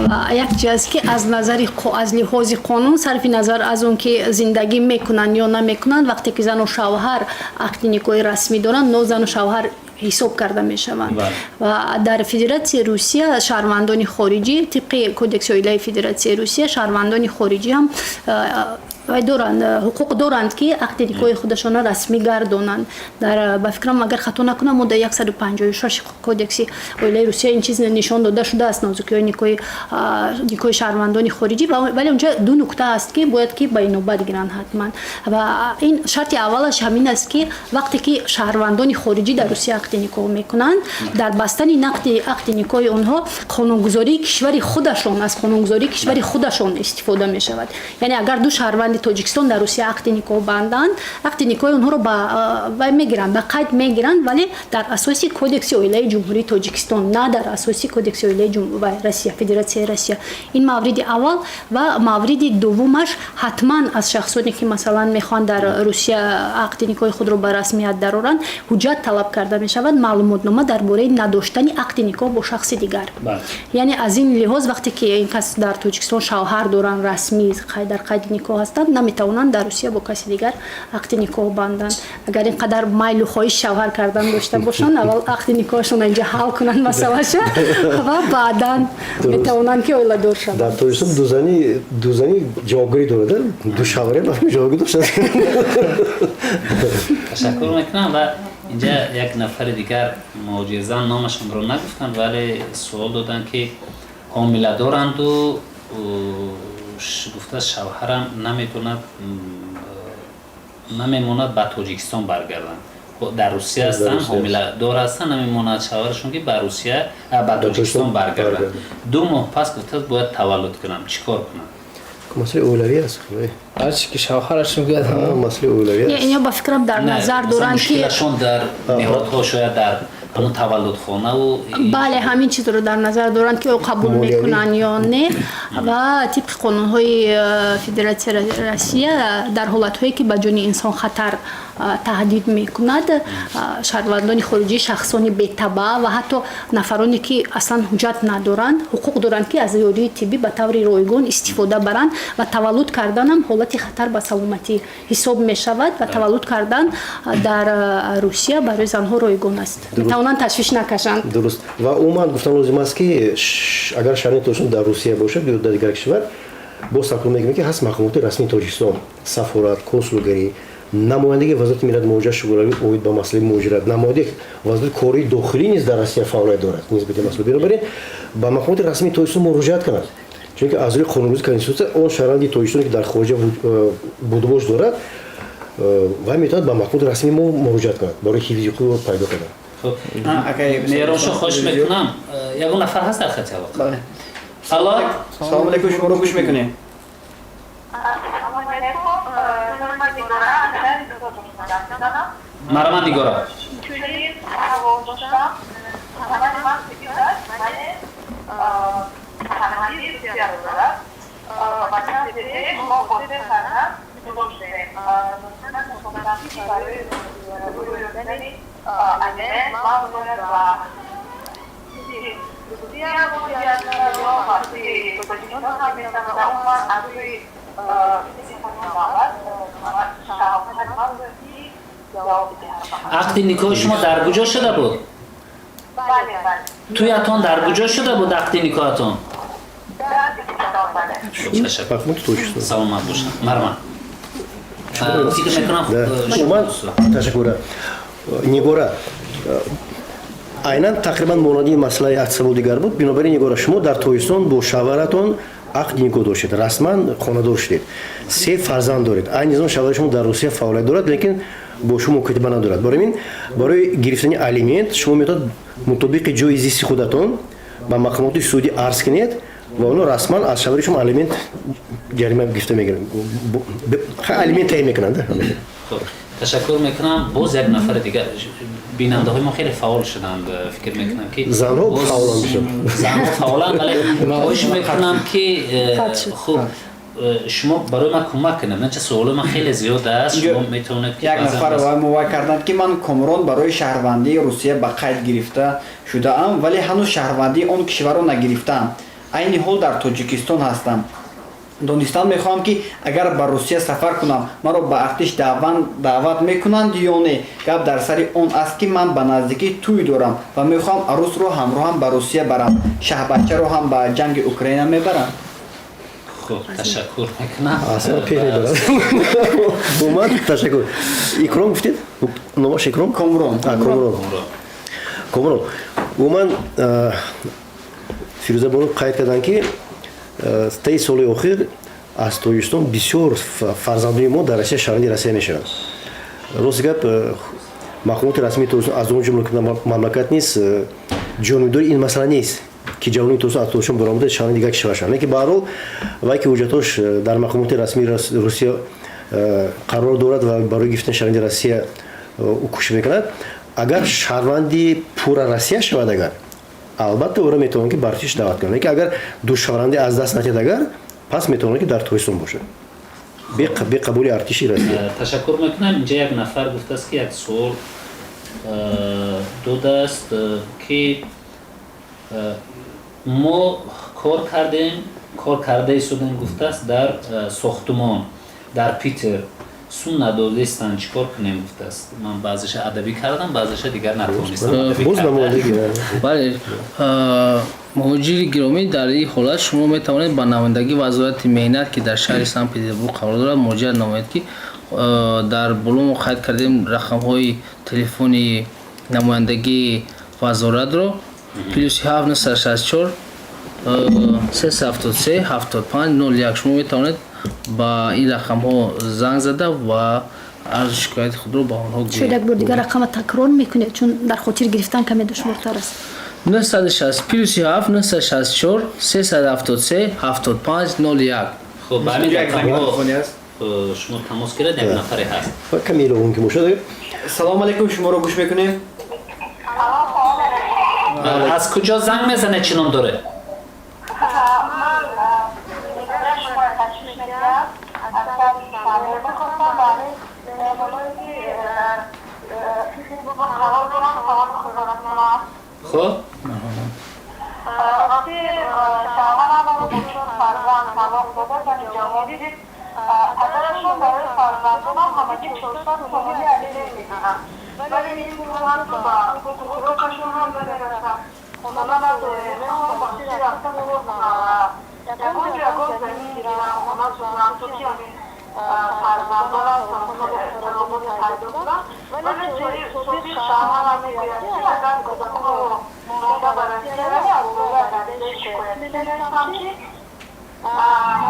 Ва як чиз аст, ки аз назари аз лиҳози қонун, сарфи назар аз он ки зиндагӣ мекунанд ё намекунанд, вақте ки зану шавҳар ақди никоҳи расмӣ доранд, но зану шавҳар ҳисоб карда мешаванд. Ва дар Федератсияи Русия шаҳрвандони хориҷӣ, тибқи Кодекси оилаи Федератсияи Русия, шаҳрвандони хориҷӣ ҳам вай доранд, ҳуқуқ доранд, ки ақди никоҳи худашонро расмӣ гардонанд. Дар, ба фикрам, агар хато накунам, моддаи 156 Кодекси оилаи Русия ин чиз нишон дода шудааст, нозукиҳои никоҳи шаҳрвандони хориҷӣ. Вале онҷа ду нукта аст, ки бояд ки ба инобат гиранд ҳатман. Ва ин шарти аввалаш ҳамин аст, ки вақте ки шаҳрвандони хориҷӣ дар Русия ақди никоҳ мекунанд, дар бастани нақди ақди никоҳи онҳо қонунгузории кишвари худашон, аз қонунгузории кишвари худашон истифода мешавад. Яъне агар ду шаҳрванди Тоҷикистон дар Русия ақди никоҳ банданд, ақди никоҳи онҳоро ба вай мегиранд, ба қайд мегиранд, вале дар асоси Кодекси оилаи Ҷумҳурии Тоҷикистон, на дар асоси Кодекси оилаи Россия, Федератсияи Россия. Ин мавриди аввал. Ва мавриди дуввумаш, ҳатман аз шахсоне, ки масалан мехоҳанд дар Русия ақди никоҳи худро ба расмият дароранд, ҳуҷҷат талаб карда мешавад, маълумотнома дар бораи надоштани ақди никоҳ бо шахси дигар. Яъне аз ин лиҳоз, вақте ки ин кас дар Тоҷикистон шавҳар доранд, расмӣ дар қайди никоҳ ҳастанд, наметавонанд дар Русия бо каси дигар ақди никоҳ банданд. Агар ин қадар майлу хоҳиш шавҳар кардан дошта бошанд, аввал ақди никоҳашонро инҷа ҳал кунанд масъалаша ва баъдан метавонанд, ки оиладор шаванд. Дар Тоҷикистон дузанӣ ҷавобгарӣ дорад, ду шавҳаре ҷавобгарӣ дошта. Ташаккур мекунам. Ва инҷа як нафари дигар, муҳоҷирзан, номашонро нагуфтанд, вале суол доданд, ки ҳомиладоранду гуфта, шавҳарам наметавонад, намемонад ба Тоҷикистон баргарданд. Дар Русия ҳастанд, ҳомиладор ҳастанд, намемонад шавҳарашон, ки ба Русия, ба Тоҷикистон баргарданд. 2 моҳ пас, гуфта, бояд таваллуд кунам, чӣ кор кунам? Масъалаи оилавӣ аст. Ҳарчи ки шавҳараш мегӯяд. Масъалаи оилавӣ аст. Ино ба фикрам дар назар доранд, ки мушкилашон дар ниҳодҳо, шояд дар ҳамун таваллудхонаву Бале, ҳамин чизро дар назар доранд, ки ё қабул мекунанд ё не. Ва тибқи қонунҳои Федератсияи Россия, дар ҳолатҳое ки ба ҷони инсон хатар таҳдид мекунад, шаҳрвандони хориҷӣ, шахсони бетабаа ва ҳатто нафароне, ки аслан ҳуҷҷат надоранд, ҳуқуқ доранд, ки аз ёрии тиббӣ ба таври ройгон истифода баранд. Ва таваллуд карданам ҳолати хатар ба саломатӣ ҳисоб мешавад ва таваллуд кардан дар Русия барои занҳо ройгон аст, метавонанд ташвиш накашанд. Дуруст. Ва умуман гуфтан лозим аст, ки агар шаҳрванди Тоҷикистон дар Русия бошад ё дар дигар кишвар, боз такрор мекунем, ки ҳаст мақомоти расмии Тоҷикистон: сафорат, консулгарӣ, намояндагии Вазорати меҳнат, муҳоҷират, шуғлгарӣ оид ба масъалаи муҳоҷират, намояндаи Вазорати кории дохилӣ низ дар Россия фаъолият дорад нисбати масъала. Бинобар ин ба мақомоти расмии Тоҷикистон муроҷиат кунад, чунки аз рӯи қонунгузории конститутсия он шаҳрванди Тоҷикистоне, ки дар хориҷа будубош дорад, вай метавонад ба мақомоти расмии мо муроҷиат кунад барои ҳифзи ҳуқуқ пайдо кардан. Меҳроншо, хоҳиш мекунам, ягон нафар ҳаст дар хати алоқа? Алло. Салому алейкум, шуморо гӯш мекунем. Салому алейкум, ман Нигора. Марҳамат, Нигора. Чунин савол доштам: ҳамаи ман тоҷик аст, вале шаҳрвандии Русияро дорад ва чанде пеш мо бо се фарзанд ҷудо шудем. Ман мехостам, ки барои рӯй додани алимент ман бояд ба Русия муроҷиат кунам ё ба сӯи Тоҷикистон ҳам метавонам? Умуман, аз рӯи давлат шавҳари ман бояд ки ҷавоб диҳад. Ақди никоҳи шумо дар куҷо шуда буд? Бале. Туятон дар куҷо шуда буд ақди никоҳатон? Дар Тоҷикистон, бале. Ташаккур. Мақомоти Тоҷикистон. Саломат бошад, марҳамат. Фикр мекунам, Умуман, ташаккур, Нигора. Айнан тақрибан монанди ин масъалаи як савол дигар буд. Бинобар ин, Нигора, шумо дар Тоҷикистон бо шавҳаратон Ақди никоҳ доштед, расман хонадор шудед, се фарзанд доред. Айни замон шавҳари шумо дар Русия фаъолият дорад, лекин бо шумо мукотиба надорад. Барои ин, барои гирифтани алимент шумо метавонед мутобиқи ҷои зисти худатон ба мақомоти судӣ арз кунед ва онҳо расман аз шавҳари шумо алимент ҷарима гирифта мегиранд, алимент таъин мекунанд. Ташаккур мекунам. Боз як нафари дигар, бинандаҳои мо хеле фаъол шуданд, фикр мекунам, ки занҳо фаъоланд. Занҳо фаъоланд, вале хоҳиш мекунам, ки хуб, шумо барои ман кӯмак кунед. Нача суолои ман хеле зиёд аст, шумо метавонед ки Як нафар мувай карданд, ки ман Комрон, барои шаҳрвандии Русия ба қайд гирифта шудаам, вале ҳанӯз шаҳрвандии он кишварро нагирифтаам. Айни ҳол дар Тоҷикистон ҳастам. Донистан мехоҳам, ки агар ба Русия сафар кунам, маро ба артиш даъват мекунанд ё не. Гап дар сари он аст, ки ман ба наздикӣ тӯй дорам ва мехоҳам арӯсро ҳамроҳам ба Русия барам. Шаҳбачаро ҳам ба ҷанги Украина мебарам? Хуб, ташаккур мекунам. Аслан пеш мебарад. Омад, ташаккур. Икром гуфтед, номаш Икром? Комрон. Комрон, Комрон. Умуман, Фирӯза бону қайд карданд, ки таи соли охир аз Тоҷикистон бисёр фарзандони мо дар Россия шаҳрванди Россия мешаванд. Рости гап, мақомоти расмии Тоҷикистон, аз он ҷумла мамлакат низ, ҷонибдори ин масъала нест, ки ҷавонони Тоҷикистон аз Тоҷикистон баромада шаҳрванди дигар кишвар шаванд. Лекин баҳарҳол, вай ки ҳуҷҷатош дар мақомоти расмии Русия қарор дорад ва барои гирифтани шаҳрванди Россия ӯ кӯшиш мекунад, агар шаҳрванди пурра Россия шавад, агар албатта ӯро метавонад, ки ба артиш даъват кунад. Лекин агар душаҳрвандӣ аз даст натиҳад, агар пас метавонад, ки дар Тоҷикистон бошад бе қабули артиши Россия. Ташаккур мекунам. Инҷа як нафар гуфтааст, ки як суол додааст, ки мо кор кардем, кор карда истодем, гуфтааст, дар сохтумон дар Питер, сум надодистанд, чӣ кор кунем, гуфтааст. Ман баъзеша адабӣ кардам, баъзеша дигар натавонистам. Боз намояндагӣ. Бале, муҳоҷири гиромӣ, дар ин ҳолат шумо метавонед ба намояндагии Вазорати меҳнат, ки дар шаҳри Санкт Петербург қарор дорад, муроҷиат намоед, ки дар боло мо қайд кардем рақамҳои телефони намояндагии вазоратро: +7 964 373 75 01. Шумо метавонед ба ин рақамҳо занг зада ва арзу шикояти худро ба онҳо гӯед. Шояд як бор дигар рақама такрор мекунед, чун дар хотир гирифтан каме душвортар аст. 960, +7 964 373 75 01. Хуб, ба ҳамин рақамҳо шумо тамос гиред. Як нафаре ҳаст. Каме илова мумкин бошад. Салому алайкум, шуморо гӯш мекунем. Аз куҷо занг мезанед, чӣ ном доред? Ман шумо ташриф мекунам аз шаҳри Душанбе. Мехостам барои меҳмоное, ки дар қарор дорам, саволи худро расонам. Хуб. Вақти шавҳарам бо чор фарзанд талоқ дода, зани ҷавон дид, падарашон барои фарзандонам ҳамагӣ 400 сомонӣ алимент медиҳанд, вале ин пул ҳатто ба хӯрокашон ҳам намерасад. Хона надорем, мехоҳам ба худи рафта кор кунам, ягон ҷо ягон замин гирам, хона созам, то ки ҳамин фарзандонам талаботи пайдо кунам. Вале собиқ шавҳарам мегӯяд, ки агар кӯдакҳоро монда ба Россия равӣ, аз болои дараҷаи шикоят менависам, ки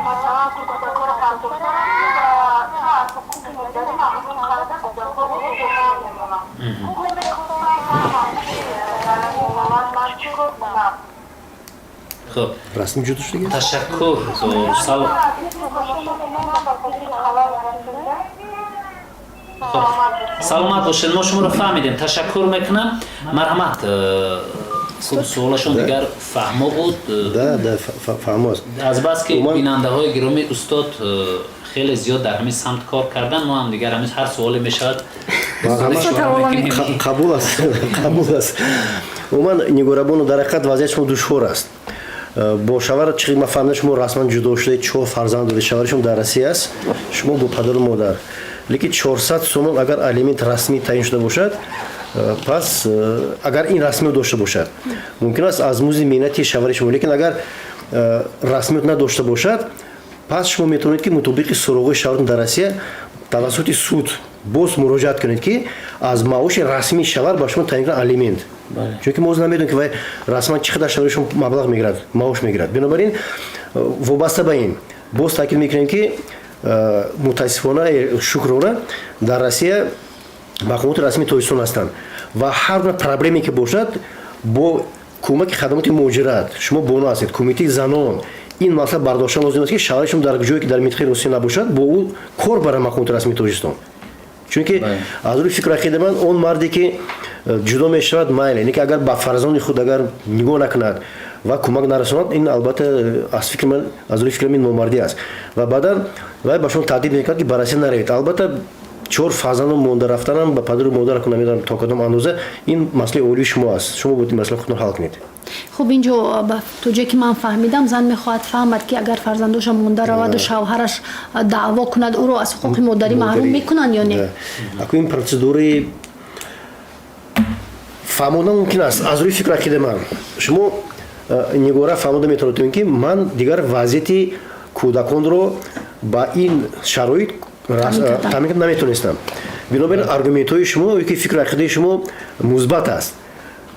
масалан, ту кӯдакҳоро партофта рафтӣ ва ту аз ҳуқуқи модарӣ маҳрум карда, кӯдакҳоро бо ман мемонам. Мехостам фаҳмам, ки дар ҳамин ҳолат ман чӣ кор кунам. Хуб. Расми ҷудо шудагӣ. Ташаккур. Салом. Ба халал расида. Хуб, саломат бошед, мо шуморо фаҳмидем, ташаккур мекунам, марҳамат. Хуб, суолашон дигар фаҳмо буд. Да, фаҳмо аст. Азбаски бинандаҳои гиромӣ, устод хеле зиёд дар ҳамин самт кор кардан, мо ҳам дигар ҳамин ҳар суоле мешавад. Қабул аст, қабул аст. Умуман, Нигорабону, дар ҳақиқат вазъияти шумо душвор аст. Бо шавҳар, чӣ ман фаҳмидам, шумо расман ҷудо шудаед, чор фарзанд доред, шавҳари шумо дар Россия аст, шумо бо падару модар. Лекин 400 сомон агар алимент расмӣ таъин шуда бошад, пас агар ин расмиёт дошта бошад, мумкин аст аз музди меҳнати шавҳари шумо. Лекин агар расмиёт надошта бошад, пас шумо метавонед, ки мутобиқи суроғҳои шавҳаратон дар Россия тавассути суд Боз муроҷиат кунед, ки аз маоши расмии шавҳар ба шумо таъин кунад алимент, чунки мо намедонем, ки вай расман чӣ қадар шавҳари шумо маблағ мегирад, маош мегирад. Бинобар ин, вобаста ба ин, боз таъкид мекунем, ки мутаассифона, шукрона, дар Россия мақомоти расмии Тоҷикистон ҳастанд ва ҳар гуна проблеме ки бошад, бо кӯмаки хадамоти муҳоҷират, шумо бону ҳастед, кумитаи занон, ин масъала бардоштан лозим аст, ки шавҳари шумо дар ҷое ки дар минтақаи Русия набошад, бо ӯ кор барад мақомоти расмии Тоҷикистон. Чунки аз рӯи фикру ақидаи ман, он марде ки ҷудо мешавад, майле, не ки агар ба фарзанди худ агар нигоҳ накунад ва кӯмак нарасонад, ин албатта, аз фикри ман, аз рӯи фикри ман, номардӣ аст. Ва баъдан вай ба шумо таҳдид мекунад, ки ба Россия наравед. Албатта, чор фарзанду монда рафтанам ба падару модар, намедонам то кадом андоза ин масъалаи оилии шумо аст, шумо бояд ин масъала худтон ҳал кунед. Хуб, инҷо, то ҷое ки ман фаҳмидам, зан мехоҳад фаҳмад, ки агар фарзандоша монда раваду шавҳараш даъво кунад, ӯро аз ҳуқуқи модарӣ маҳрум мекунанд ё не. Аку ин процедураи фаҳмондан мумкин аст. Аз рӯи фикру ақидаи ман, шумо, Нигора, фаҳмода метавонед, ки ман дигар вазъияти кӯдаконро ба ин шароит таъмин карда наметонистам. Бинобар ин, аргументҳои шумо ки фикру ақидаи шумо мусбат аст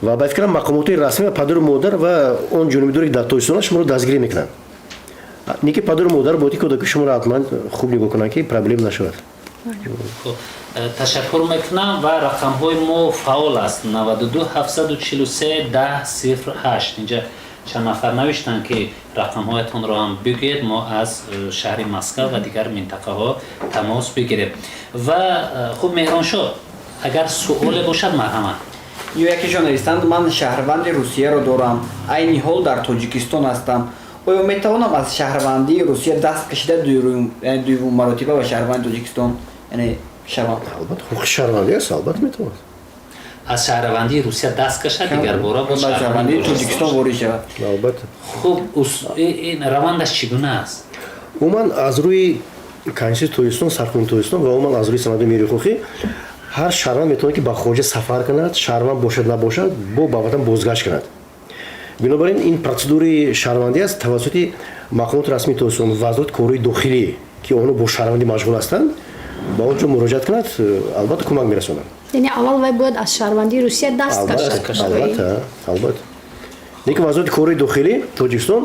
ва ба фикрам, мақомоти расмӣ ва падару модар ва он ҷонибдоре ки дар Тоҷикистон аст, шуморо дастгирӣ мекунанд. Не ки падару модар бояд кӯдаки шуморо ҳатман хуб нигоҳ кунанд, ки проблем нашавад. Ташаккур мекунам ва рақамҳои мо фаъол аст: 92 743 10 08. Инҷа чанд нафар навиштанд, ки рақамҳоятонро ҳам бигӯед, мо аз шаҳри Москва ва дигар минтақаҳо тамос бигирем. Ва хуб, Меҳроншоҳ, агар суоле бошад, марҳамат. Ё якешон навистанд: «Ман шаҳрванди Русияро дорам, айни ҳол дар Тоҷикистон ҳастам. Оё метавонам аз шаҳрвандии Русия даст кашида, дуюм маротиба ба шаҳрванди Тоҷикистон, яъне, шавам?» Албатта, ҳуқуқи шаҳрвандӣ аст, албатта, метавонад. Аз шаҳрвандии Русия даст кашад, дигарбора ба шаҳрвандии Тоҷикистон ворид шавад. Албатта. Хуб, ин равандаш чӣ гуна аст? Умуман, аз рӯи Конститутсияи Тоҷикистон, Сарқонуни Тоҷикистон ва умуман аз рӯи санадҳои меъёрии ҳуқуқӣ, ҳар шаҳрванд метавонад, ки ба хориҷа сафар кунад, шаҳрванд бошад, набошад, бо ба ватан бозгашт кунад. Бинобар ин, ин процедураи шаҳрвандӣ аст, тавассути мақомоти расмии Тоҷикистон, Вазорати корҳои дохилӣ, ки онҳо бо шаҳрвандӣ машғул ҳастанд, ба он ҷо муроҷиат кунад, албатта, кӯмак мерасонанд. Яъне аввал вай бояд аз шаҳрвандии Русия даст кашад? Албатта, албатта. Лекин Вазорати корҳои дохилии Тоҷикистон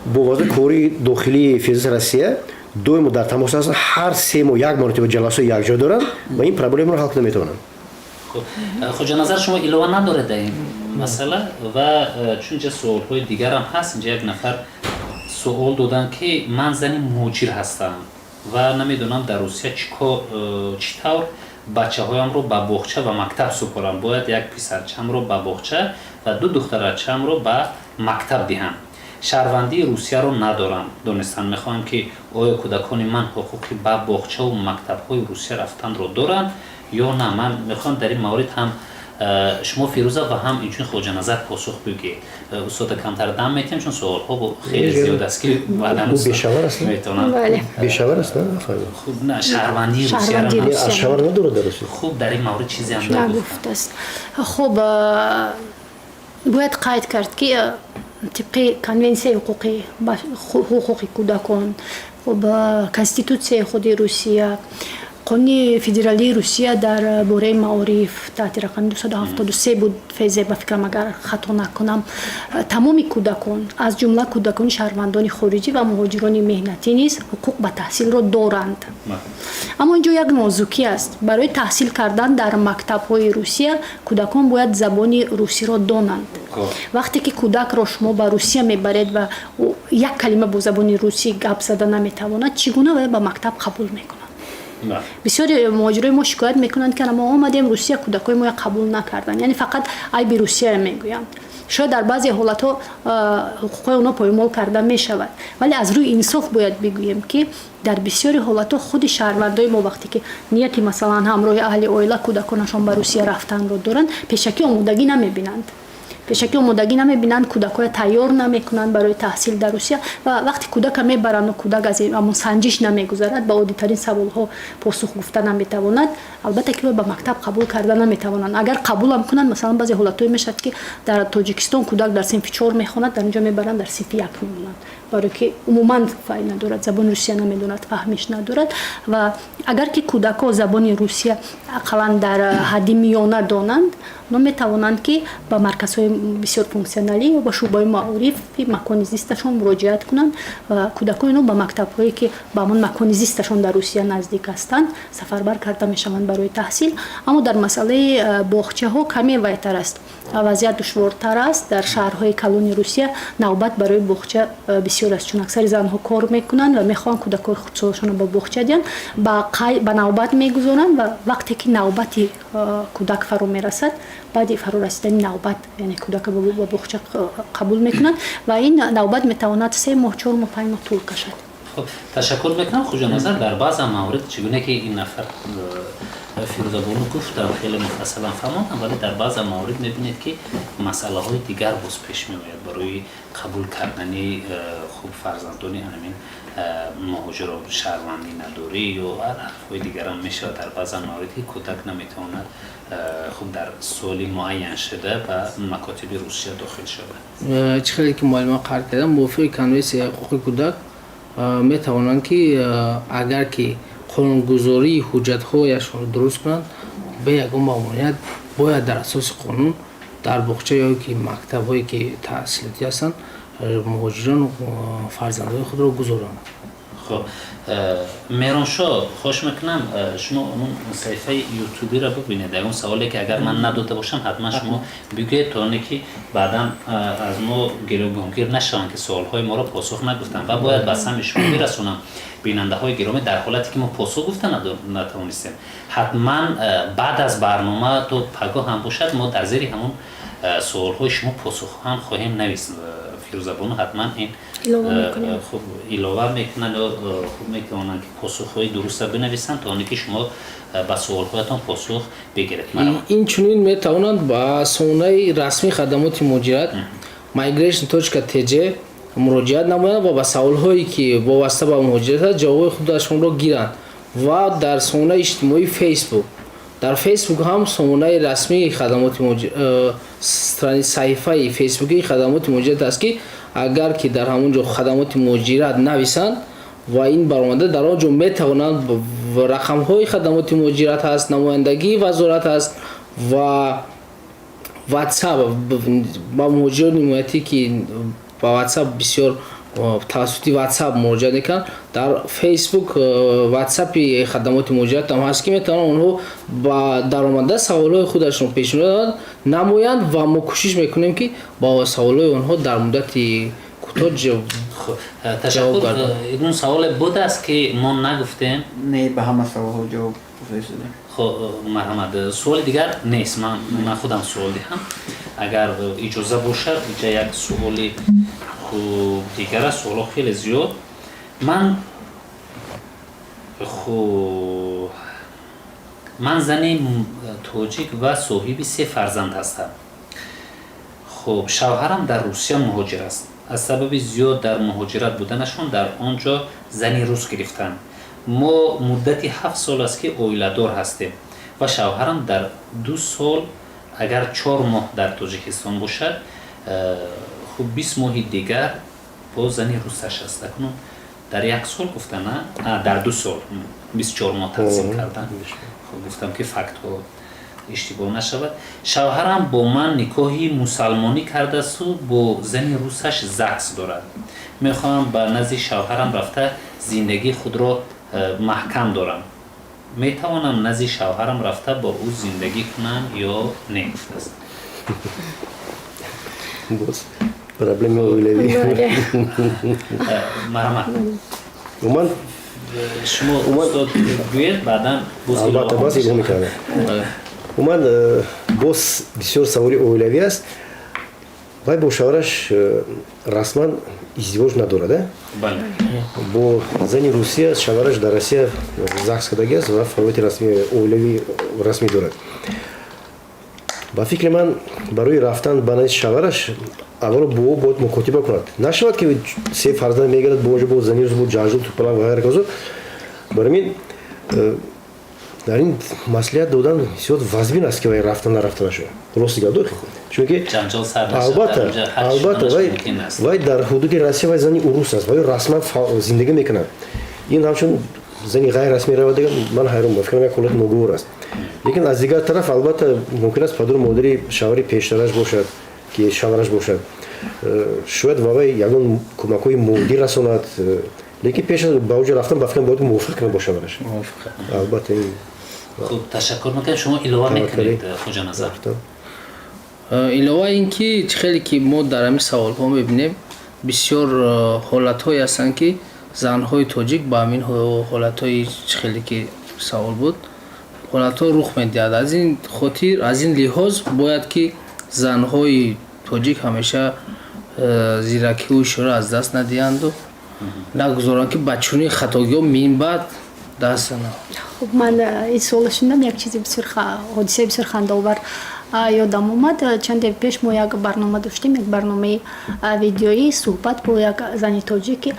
бо Вазорати корҳои дохилии Федератсияи Россия доимо дар тамос ҳастанд, ҳар 3 моҳ як маротиба ҷаласаҳои якҷо доранд ва ин проблемаро ҳал карда метавонанд. Хоҷаназар, шумо илова надоред дар ин масъала? Ва чун инҷа суолҳои дигарам ҳаст, инҷа як нафар суол доданд, ки ман зани муҳоҷир ҳастам ва намедонам, дар Русия чӣ тавр бачаҳоямро ба боғча ва мактаб супорам. Бояд як писарчамро ба боғча ва ду духтарачамро ба мактаб диҳам. Шаҳрвандии Русияро надорам. Донистан мехоҳам, ки оё кӯдакони ман ҳуқуқи ба боғчаву мактабҳои Русия рафтанро доранд ё на. Ман мехоҳам дар ин маврид ҳам шумо, Фирӯза, ва ҳам инчунин Хоҷаназар посух бигӯед. Устода камтар дам метиҳем, чун суолҳо хеле зиёд аст, ки баъдан метавонанд. Бешавҳар аст? Хуб, на, шаҳрвандии Русияро. Шавҳар надорад дар Русия. Хуб, дар ин маврид чизе ҳам нагуфтааст. Хуб, бояд қайд кард, ки тибқи Конвенсияи ҳуқуқи кӯдакон, хуб, Конститутсияи худи Русия, Қонуни федералии Русия дар бораи маориф таҳти рақами 273 буд ФЗ, ба фикрам, агар хато накунам, тамоми кӯдакон, аз ҷумла кӯдакони шаҳрвандони хориҷӣ ва муҳоҷирони меҳнатӣ низ ҳуқуқ ба таҳсилро доранд. Аммо инҷо як нозукӣ аст: барои таҳсил кардан дар мактабҳои Русия кӯдакон бояд забони русиро донанд. Вақте ки кӯдакро шумо ба Русия мебаред ва як калима бо забони русӣ гап зада наметавонад, чӣ гуна вай ба мактаб қабул мекунад? Бисёри муҳоҷирои мо шикоят мекунанд, ки мо омадем Русия, кӯдакҳои моя қабул накарданд. Яъне фақат айби Русияро мегӯянд. Шояд дар баъзе ҳолатҳо ҳуқуқҳои онҳо поймол карда мешавад, вале аз рӯи инсоф бояд бигӯем, ки дар бисёри ҳолатҳо худи шаҳрвандои мо, вақте ки нияти, масалан, ҳамроҳи аҳли оила кӯдаконашон ба Русия рафтанро доранд, пешакӣ омодагӣ намебинанд, кӯдакҳоя тайёр намекунанд барои таҳсил дар Русия. Ва вақте кӯдака мебаранду кӯдак аз ҳамон санҷиш намегузарад, ба оддитарин саволҳо посух гуфта наметавонад, албатта ки ба мактаб қабул карда наметавонанд. Агар қабулам кунанд, масалан, баъзе ҳолатҳое мешавад, ки дар Тоҷикистон кӯдак дар синфи чор мехонад, дар инҷо мебаранд, дар синфи як мемонанд. Барое ки умуман фай надорад, забони русия намедонад, фаҳмиш надорад. Ва агар ки кӯдакҳо забони русия ақаллан дар ҳадди миёна донанд, онҳо метавонанд, ки ба марказҳои бисёр функсионалӣ ё ба шӯъбаи маорифи макони зисташон муроҷиат кунанд ва кӯдакони онҳо ба мактабҳое, ки ба ҳамон макони зисташон дар Русия наздик ҳастанд, сафарбар карда мешаванд барои таҳсил. Аммо дар масъалаи боғчаҳо каме вайтар аст, вазъият душвортар аст. Дар шаҳрҳои калони Русия навбат барои боғча бисёр аст, чун аксари занҳо кор мекунанд ва мехоҳанд кӯдакҳои хурдсолашонро ба боғча диҳанд. Ба навбат мегузоранд ва вақте ки навбати кӯдак фаро мерасад, баъди фаро расидани навбат, яъне кӯдакро ба боғча қабул мекунанд ва ин навбат метавонад 3 моҳ, 4 моҳ, 5 моҳ тӯл кашад. Хуб, ташаккур мекунам. Хуҷаназар, дар баъза маврид, чӣ гуна ки ин нафар Фирӯзабону гуфтам, хеле муфассалан фаҳмондам, вале дар баъза маврид мебинед, ки масъалаҳои дигар боз пеш меояд барои қабул кардани хуб, фарзандони ҳамин муҳоҷиро, шаҳрвандӣ надорӣ ё ҳарфҳои дигарам мешавад. Дар баъза маврид ки кӯдак наметавонад хуб, дар соли муайяншуда ба макотиби Русия дохил шавад. Чӣ хеле ки муаллима қайд кардам, мувофиқи Конвенсияи ҳуқуқи кӯдак метавонанд, ки агар ки қонунгузории ҳуҷҷатҳояшонро дуруст кунанд, бе ягон мамоният бояд дар асоси қонун дар боғча ё ки мактабҳое ки таҳсилотӣ ҳастанд, муҳоҷирон фарзандони худро гузоранд. Хуб, Меҳроншоҳ, хоҳиш мекунам, шумо он саҳифаи ютубиро бибинед. Ягон саволе ки агар ман надода бошам, ҳатман шумо бигӯед, то оне ки баъдан аз мо гирогунгир нашаванд, ки суолҳои моро посух нагуфтанд. Ва бояд ба самъи шумо бирасонам, бинандаҳои гиромӣ, дар ҳолате ки мо посух гуфта натавонистем, ҳатман баъд аз барнома то пагоҳ ҳам бошад, мо дар зери ҳамон суолҳои шумо посух ҳам хоҳем навист. Фирӯзабону ҳатман ин хуб, илова мекунанд ё хуб, метавонанд ки посухҳои дуруста бинависанд, то оне ки шумо ба суолҳоятон посух бигиред. Инчунин метавонанд ба сомонаи расмии хадамоти муҳоҷират migration.tj муроҷиат намоянд ва ба саволҳое, ки вобаста ба муҳоҷират аст, ҷавобҳои худашонро гиранд. Ва дар сомонаи иҷтимоии Фейсбук, дар Фейсбук ҳам сомонаи расмии хадамоти, саҳифаи фейсбукии хадамоти муҳоҷират аст, ки агар ки дар ҳамон ҷо «хадамоти муҳоҷират» нависанд ва ин баромада, дар он ҷо метавонанд, рақамҳои хадамоти муҳоҷират ҳаст, намояндагии вазорат ҳаст ва Ватсап ба муҳоҷирони ҳимоятӣ, ки ба Ватсап бисёр тавассути Ватсап муроҷиат мекунанд, дар Фейсбук Ватсапи хадамоти муҳоҷират ҳам ҳаст, ки метавонанд онҳо ба даромада саволҳои худашон пешниҳод намоянд ва мо кӯшиш мекунем, ки ба саволҳои онҳо дар муддати кӯтоҳ. Ташаккур. Ин саволе будааст, ки мо нагуфтем? Не, ба ҳама саволҳо ҷавоб гуфта шудем. Хуб, марҳамат, суоли дигар нест. Ман худам суол диҳам, агар иҷоза бошад. Инҷа як суоли хуб дигар аст. Суолҳо хеле зиёд. Ман хуб, ман зани тоҷик ва соҳиби се фарзанд ҳастам. Хуб, шавҳарам дар Русия муҳоҷир аст. Аз сабаби зиёд дар муҳоҷират буданашон дар он ҷо зани рус гирифтанд. Мо муддати 7 сол аст, ки оиладор ҳастем ва шавҳарам дар 2 сол агар 4 моҳ дар Тоҷикистон бошад, хуб, 20 моҳи дигар бо зани русаш аст. Акнун дар як сол гуфта, на, дар 2 сол 24 моҳ тақсим кардан. Хуб, гуфтам, ки фактҳо иштибоҳ нашавад. Шавҳарам бо ман никоҳи мусалмонӣ кардасту бо зани русаш ЗАГС дорад. Мехоҳам ба назди шавҳарам рафта, зиндагии худро маҳкам дорам. Метавонам назди шавҳарам рафта, бо ӯ зиндагӣ кунам ё не, гуфтааст. Боз проблеми оилавӣ. Марҳамат. Уман Шумо, устод, гӯед, баъдан. Албатта, боз илова мекардам. Уман боз бисёр саволи оилавӣ аст. Вай бо шавҳараш расман издивоҷ надорад, бо зани Русия. Шавҳараш дар Россия ЗАГС кардагӣ аст ва фаъолияти расми оилавӣ расмӣ дорад. Ба фикри ман, барои рафтан ба назди шавҳараш аввало бо ӯ бояд мукотиба кунад. Нашавад, ки се фарзанд мегирад, бо онҷо бо зани рус, бо ҷанҷол, тупаланг ва ғайра казо. Барои мин Дар ин маслиҳат додан зиёд вазбин аст, ки вай рафта нарафтанашу, рости гап, чунки албатта, албатта, вай дар ҳудуди Россия вай зани урус аст, вай расман зиндагӣ мекунад. Ин ҳамчун зани ғайррасмӣ равад, дигар ман ҳайрон, ба фикрам, як ҳолати ногувор аст. Лекин аз дигар тараф, албатта, мумкин аст падару модари шавҳари пештараш бошад, ки шавҳараш бошад, шояд ва вай ягон кӯмакҳои моддӣ расонад. Лекин пеш аз ба оҷо рафтан, ба фикрам, бояд мувофиқ кунад бо шавҳараш, албатта. Хуб, ташаккур мекунем. Шумо илова мекунед, Хоҷаназар? Илова ин ки чӣ хеле ки мо дар ҳамин саволҳо мебинем, бисёр ҳолатҳое ҳастанд, ки занҳои тоҷик ба ҳамин ҳолатҳои, чӣ хеле ки савол буд, ҳолатҳо рух медиҳад. Аз ин хотир, аз ин лиҳоз бояд ки занҳои тоҷик ҳамеша зиракию ҳушёро аз даст надиҳанду нагузоранд, ки ба чунин хатогиҳо минбаъд даст зананд. Хуб, ман ин суолро шунидам, як чизи бисёр, ҳодисаи бисёр хандаовар ёдам омад. Чанде пеш мо як барнома доштем, як барномаи видеоӣ, суҳбат бо як зани тоҷик, ки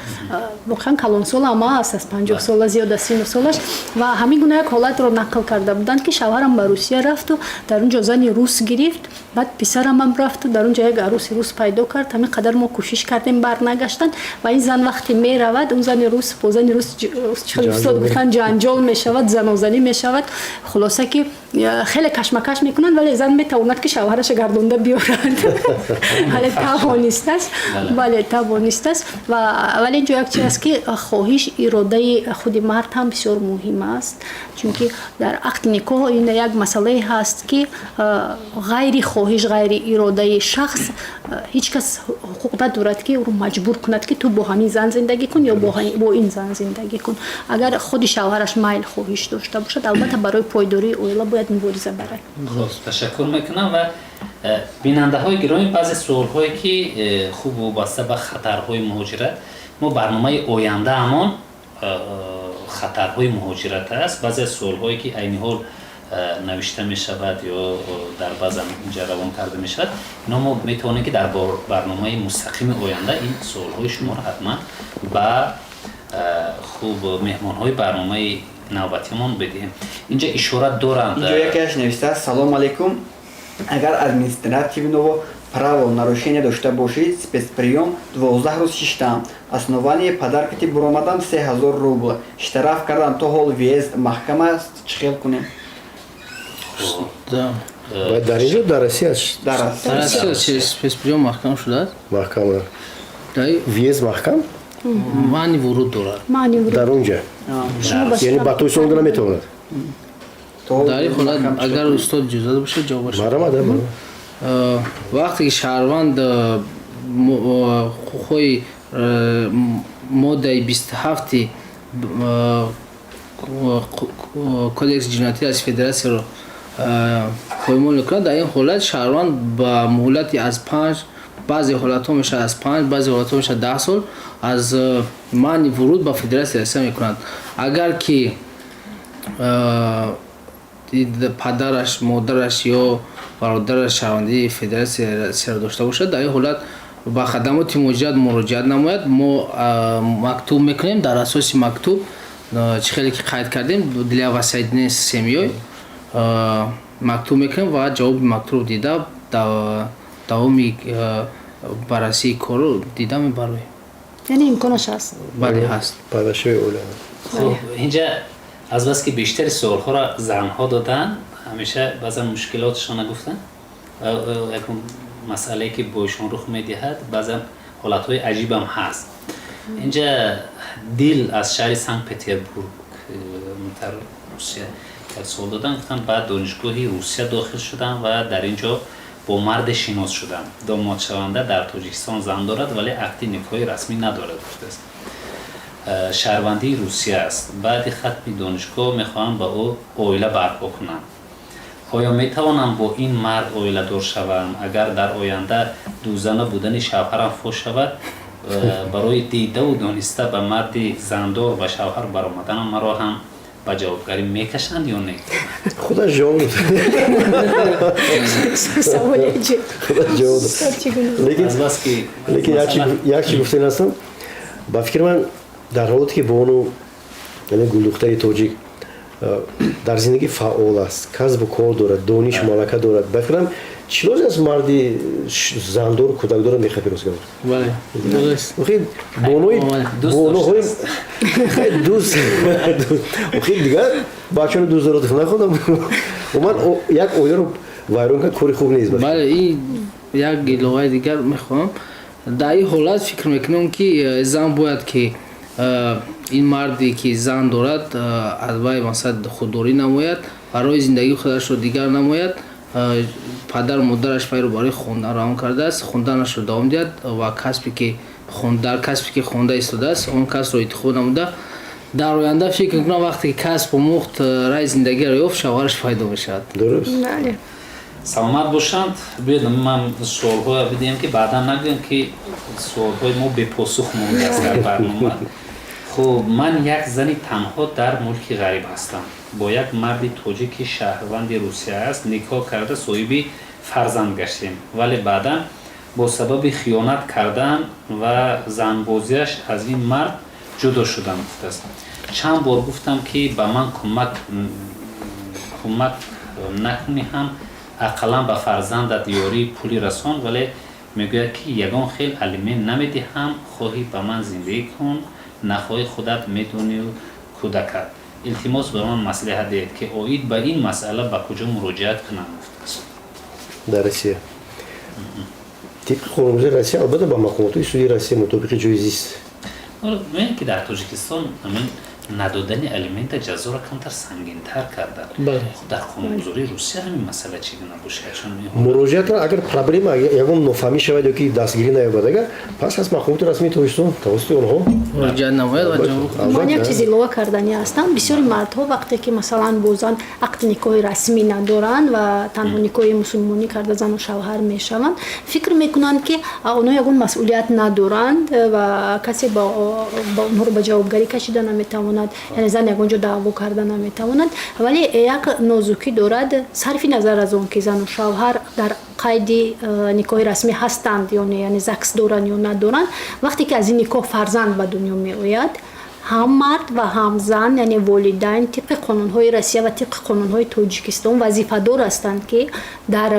воқеан калонсол ама аст, аз 50 сола зиёд аз сину солаш, ва ҳамин гуна як ҳолатро нақл карда буданд, ки шавҳарам ба Русия рафту дар он ҷо зани рус гирифт, баъд писарамам рафту дар он ҷо як арӯси рус пайдо кард. Ҳамин қадар мо кӯшиш кардем, барнагаштанд. Ва ин зан вақте меравад, он зани рус бо зани рус, чӣ устод гуфтанд, ҷанҷол мешавад, занозанӣ мешавад. Хулоса ки хеле кашмакаш мекунанд, вале зан метавонад, ки шавҳараша гардонда биёрад, вале тавонистааст, бале, тавонистааст. Ва вале инҷо як чиз аст, ки хоҳиш, иродаи худи мард ҳам бисёр муҳим аст, чунки дар ақди никоҳ ин як масъалае ҳаст, ки ғайри хоҳиш, ғайри иродаи шахс ҳеҷ кас ҳуқуқ надорад, ки ӯро маҷбур кунад, ки ту бо ҳамин зан зиндагӣ кун ё бо ин зан зиндагӣ кун. Агар худи шавҳараш майл, хоҳиш дошта бошад, албатта, барои пойдории оила бояд мубориза барад. Ташаккур мекунам. Ва бинандаҳои гиромӣ, баъзе суолҳое ки хуб вобаста ба хатарҳои муҳоҷират, мо барномаи ояндаамон хатарҳои муҳоҷират аст. Баъзе аз суолҳое ки айни ҳол навишта мешавад ё дар баъзан инҷа равон карда мешавад, ино мо метавонем, ки дар барномаи мустақими оянда ин суолҳои шуморо ҳатман ба хуб меҳмонҳои барномаи навбатиамон бидиҳем. Инҷа ишора доранд. Инҷо якеаш навиштааст: «Салом алейкум, агар административного правонарушения дошта бошӣ, спецприём 12 рӯз шиштам, основание подаркати буромадам, 3000 рубл штраф кардам, то ҳол въезд маҳкам аст, чӣ хел кунем?» Дар инҷо, дар Россия? Дар Россия спецприём маҳкам шудааст. Маҳкам, въезд маҳкам. Маъни вуруд дорад. Дар онҷа, яъне ба Тоҷикистон омада наметавонад? Дар ин ҳолат, агар устод иҷоза бошад, ҷавобаш. Марҳамат. Вақте ки шаҳрванд ҳуқуқҳои моддаи 27-и Кодекси ҷиноятии аз федератсияро поймол мекунад, дар ин ҳолат шаҳрванд ба муҳлати аз 5, баъзе ҳолатҳо мешавад аз 5, баъзе ҳолатҳо мешавад 10 сол аз манъи вуруд ба Федератсияи Россия мекунанд. Агар ки падараш, модараш ё бародараш шаҳрвандии Федератсияи Россияро дошта бошад, дар ин ҳолат ба хадамоти муҳоҷират муроҷиат намояд. Мо мактуб мекунем. Дар асоси мактуб, чӣ хеле ки қайд кардем, для воссоединения с семьёй мактуб мекунем ва ҷавоби мактубро дида, давоми баррасии корро дида мебароем. Яъне имконаш ҳаст? Бале, ҳаст. Пайвастшавии оила. Хуб, инҷа азбаски бештари суолҳоро занҳо доданд, ҳамеша баъзан мушкилотшона гуфтанд, як масъалае ки бо ишон рух медиҳад, баъзан ҳолатҳои аҷибам ҳаст. Инҷа Дил аз шаҳри Санкт Петербург, дар Русия, як суол доданд. Гуфтанд, ба донишгоҳи Русия дохил шудам ва дар ин ҷо бо марде шинос шудам. Домодшаванда дар Тоҷикистон зан дорад, вале ақди никоҳи расмӣ надорад, гуфтааст. Шаҳрвандии Русия аст. Баъди хатми донишгоҳ мехоҳам ба ӯ оила барпо кунам. Оё метавонам бо ин мард оиладор шавам? Агар дар оянда дузана будани шавҳарам фош шавад, барои дидаву дониста ба марди зандор ба шавҳар баромаданам маро ҳам ба ҷавобгарӣ мекашанд ё не? Худаш ҷавоб. Саволи аҷиб. Худаш ҷавоб. Лекин азбаски лекин як чи гуфтан ҳастам. Ба фикри ман, дар ҳолате ки бону, яъне гулдухтари тоҷик Дар зиндагӣ фаъол аст, касбу кор дорад, дониш, малака дорад. Ба фикрам, чӣ лозим аст марди зандору кӯдакдора мехоҳад рӯзгор? Бале, дуруст. Охи бонои боноҳои дӯст, охи дигар бачаро дӯст дорад, нахудам уман як оиларо вайрон кард, кори хуб нест. Бале, ин як иловаи дигар мехоҳам. Дар ин ҳолат фикр мекунам, ки зан бояд ки ин марде ки зан дорад, аз вай масалан худдорӣ намояд, барои зиндагии худашро дигар намояд. Падару модараш вайро барои хондан равон кардааст, хонданашро давом диҳад ва касбе ки дар касбе ки хонда истодааст, он касбро интихоб намуда, дар оянда, фикр мекунам, вақте ки касб омӯхт, раи зиндагиро ёфт, шавҳараш пайдо мешавад. Дуруст. Саломат бошанд. Биёед, ман суолҳоя бидиҳем, ки баъдан нагӯем, ки суолҳои мо бепосух мондааст дар барнома. Хуб, ман як зани танҳо дар мулки ғариб ҳастам. Бо як марди тоҷик, ки шаҳрванди Русия аст, никоҳ карда, соҳиби фарзанд гаштем, вале баъдан бо сабаби хиёнат кардан ва занбозиаш аз ин мард ҷудо шудам, гуфтааст. Чанд бор гуфтам, ки ба ман кӯмак накунӣ ҳам, ақаллан ба фарзандат ёрии пулӣ расон, вале мегӯяд, ки ягон хел алимент намедиҳам, хоҳӣ ба ман зиндагӣ кун, нахоҳӣ худат медонию кӯдакат. Илтимос, ба ман маслиҳат диҳед, ки оид ба ин масъала ба куҷо муроҷиат кунам, гуфтааст. Дар Россия тибқи қонунгузории Россия, албатта, ба мақомотҳои суди Россия мутобиқи ҷои зист. Мебинед, ки дар Тоҷикистон ҳамин надодани алимента ҷазоро камтар сангинтар карданд. Дар қонунгузории Русия ҳамин масъала чӣ гуна бошад? Чун Муроҷиат, агар проблема, ягон нофаҳмӣ шавад ё ки дастгирӣ наёбад, агар пас аз мақомоти расмии Тоҷикистон тавассути онҳо муроҷиат намояд ва ҷавоб Ман як чиз илова карданӣ ҳастам. Бисёри мардҳо, вақте ки масалан бо зан ақди никоҳи расмӣ надоранд ва танҳо никоҳи мусулмонӣ карда зану шавҳар мешаванд, фикр мекунанд, ки онҳо ягон масъулият надоранд ва касе ба онҳоро ба ҷавобгарӣ кашида наметавонад, яъне зан ягон ҷо даъво карда наметавонад. Вале як нозукӣ дорад: сарфи назар аз он ки зану шавҳар дар қайди никоҳи расмӣ ҳастанд ё не, яъне ЗАГС доранд ё надоранд, вақте ки аз ин никоҳ фарзанд ба дунё меояд, ҳам мард ва ҳам зан, яъне волидайн, тибқи қонунҳои Россия ва тибқи қонунҳои Тоҷикистон вазифадор ҳастанд, ки дар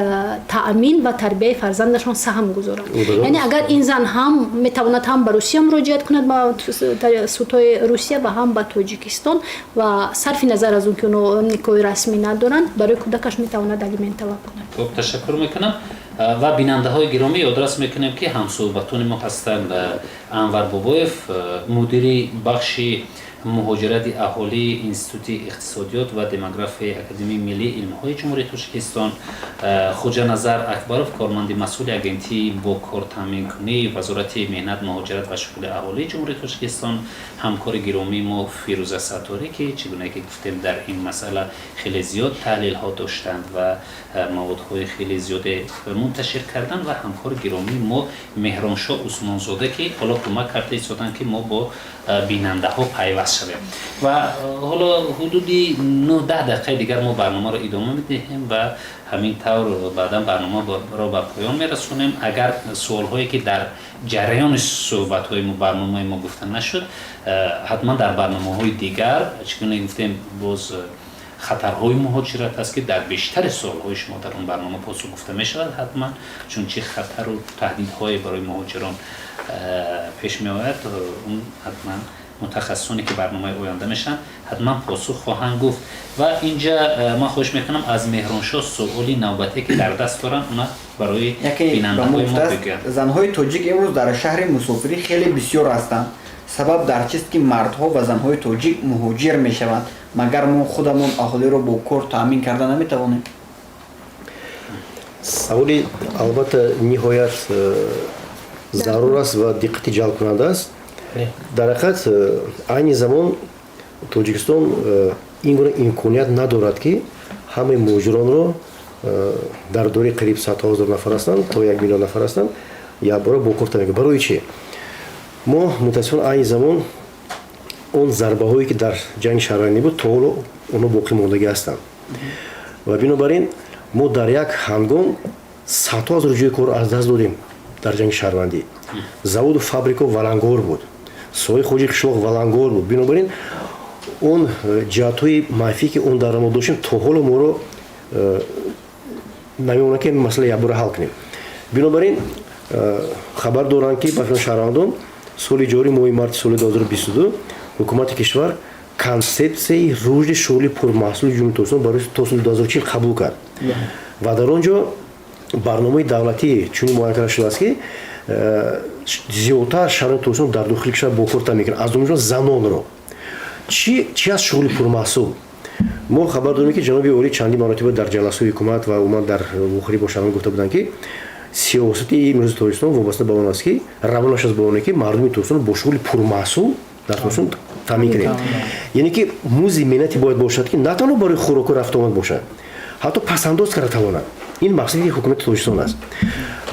таъмин ва тарбияи фарзандашон саҳм гузоранд. Яъне агар ин зан ҳам метавонад ҳам ба Русия муроҷиат кунад, ба судҳои Русия, ва ҳам ба Тоҷикистон, ва сарфи назар аз он ки онҳо никоҳи расмӣ надоранд, барои кӯдакаш метавонад алимент талаб кунад. Хуб, ташаккур мекунам. Ва бинандаҳои гиромӣ, ёдрас мекунем, ки ҳамсӯҳбатони мо ҳастанд Анвар Бобоев, мудири бахши муҳоҷирати аҳолии Институти иқтисодиёт ва демографияи Академияи миллии илмҳои Ҷумҳурии Тоҷикистон, Хоҷаназар Акбаров, корманди масъули Агентии бо кор таъминкунии Вазорати меҳнат, муҳоҷират ва шуғли аҳолии Ҷумҳурии Тоҷикистон, ҳамкори гиромии мо Фирӯза Сатторӣ, ки чӣ гуна ки гуфтем, дар ин масъала хеле зиёд таҳлилҳо доштанд ва маводҳои хеле зиёде мунташир карданд, ва ҳамкори гиромии мо Меҳроншоҳ Усмонзода, ки ҳоло кӯмак карда истоданд, ки мо бо бинандаҳо пайваст шавем. Ва ҳоло ҳудуди 9-10 дақиқаи дигар мо барномаро идома медиҳем ва ҳамин тавр баъдан барномаро ба поён мерасонем. Агар суолҳое, ки дар ҷараёни суҳбатҳои мо, барномаи мо гуфта нашуд, ҳатман дар барномаҳои дигар, чӣ гуна гуфтем, боз хатарҳои муҳоҷират аст, ки дар бештари суолҳои шумо дар он барнома посух гуфта мешавад ҳатман, чун чӣ хатару таҳдидҳое барои муҳоҷирон пеш меояд, он ҳатман мутахассисоне, ки барномаи оянда мешаванд, ҳатман посух хоҳанд гуфт. Ва инҷа ман хоҳиш мекунам аз Меҳроншоҳ, суоли навбатие, ки дар даст доранд, она барои бинандаҳои мо бигӯянд. Занҳои тоҷик имрӯз дар шаҳри мусофирӣ хеле бисёр ҳастанд. Сабаб дар чист, ки мардҳо ва занҳои тоҷик муҳоҷир мешаванд? Магар мо худамон аҳолиро бо кор таъмин карда наметавонем? Саволи, албатта, ниҳоят зарур аст ва диққати ҷалбкунанда аст. Дар ҳақиқат, айни замон Тоҷикистон ин гуна имконият надорад, ки ҳамаи муҳоҷиронро, дар дораи қариб садҳо ҳазор нафар ҳастанд, то 1 миллион нафар ҳастанд, якбора бо кор таъмин. Барои чӣ? Мо мутаассифона айни замон он зарбаҳое, ки дар ҷанги шаҳрвандӣ буд, то ҳоло онҳо боқӣ мондагӣ ҳастанд ва бинобар ин мо дар як ҳангом садҳо ҳазор ҷои кор аз даст додем. Дар ҷанги шаҳрвандӣ заводу фабрикао валангор буд, соҳаи хоҷи қишлоқ валангор буд. Бинобар ин Он ҷиҳатҳои манфӣ, ки он давра мо доштем, то ҳоло моро намемонад, ки масъала якбора ҳал кунем. Бинобар ин хабар доранд, ки ба шаҳрвандон соли ҷорӣ, моҳи марти соли 2022, ҳукумати кишвар консепсияи рушди шуғли пурмаҳсули Ҷумҳурии Тоҷикистон барои то соли 2040 қабул кард ва дар он ҷо барномаи давлатӣ чунин муайян карда шудааст, ки зиёдтар шаҳрвандони Тоҷикистон дар дохили кишвар бо кор таъмин мекунад, аз ҷумла занонро. Чи аст шуғли пурмаҳсул? Мо хабар дорем, ки ҷаноби олӣ чандин маротиба дар ҷаласаҳои ҳукумат ва умуман дар вохӯрӣ бо шаҳрвандон гуфта буданд, ки сиёсати имрӯзи Тоҷикистон вобаста ба он аст, ки равонаш аст ба оне, ки мардуми Тоҷикистон бо шуғли пурмаҳсул дар Тоҷикистон таъмин кунем, яъне ки музди меҳнате бояд бошад, ки на танҳо барои хӯроку рафтуомад бошад, ҳатто пасандоз карда тавонад. Ин мақсади ҳукумати Тоҷикистон аст.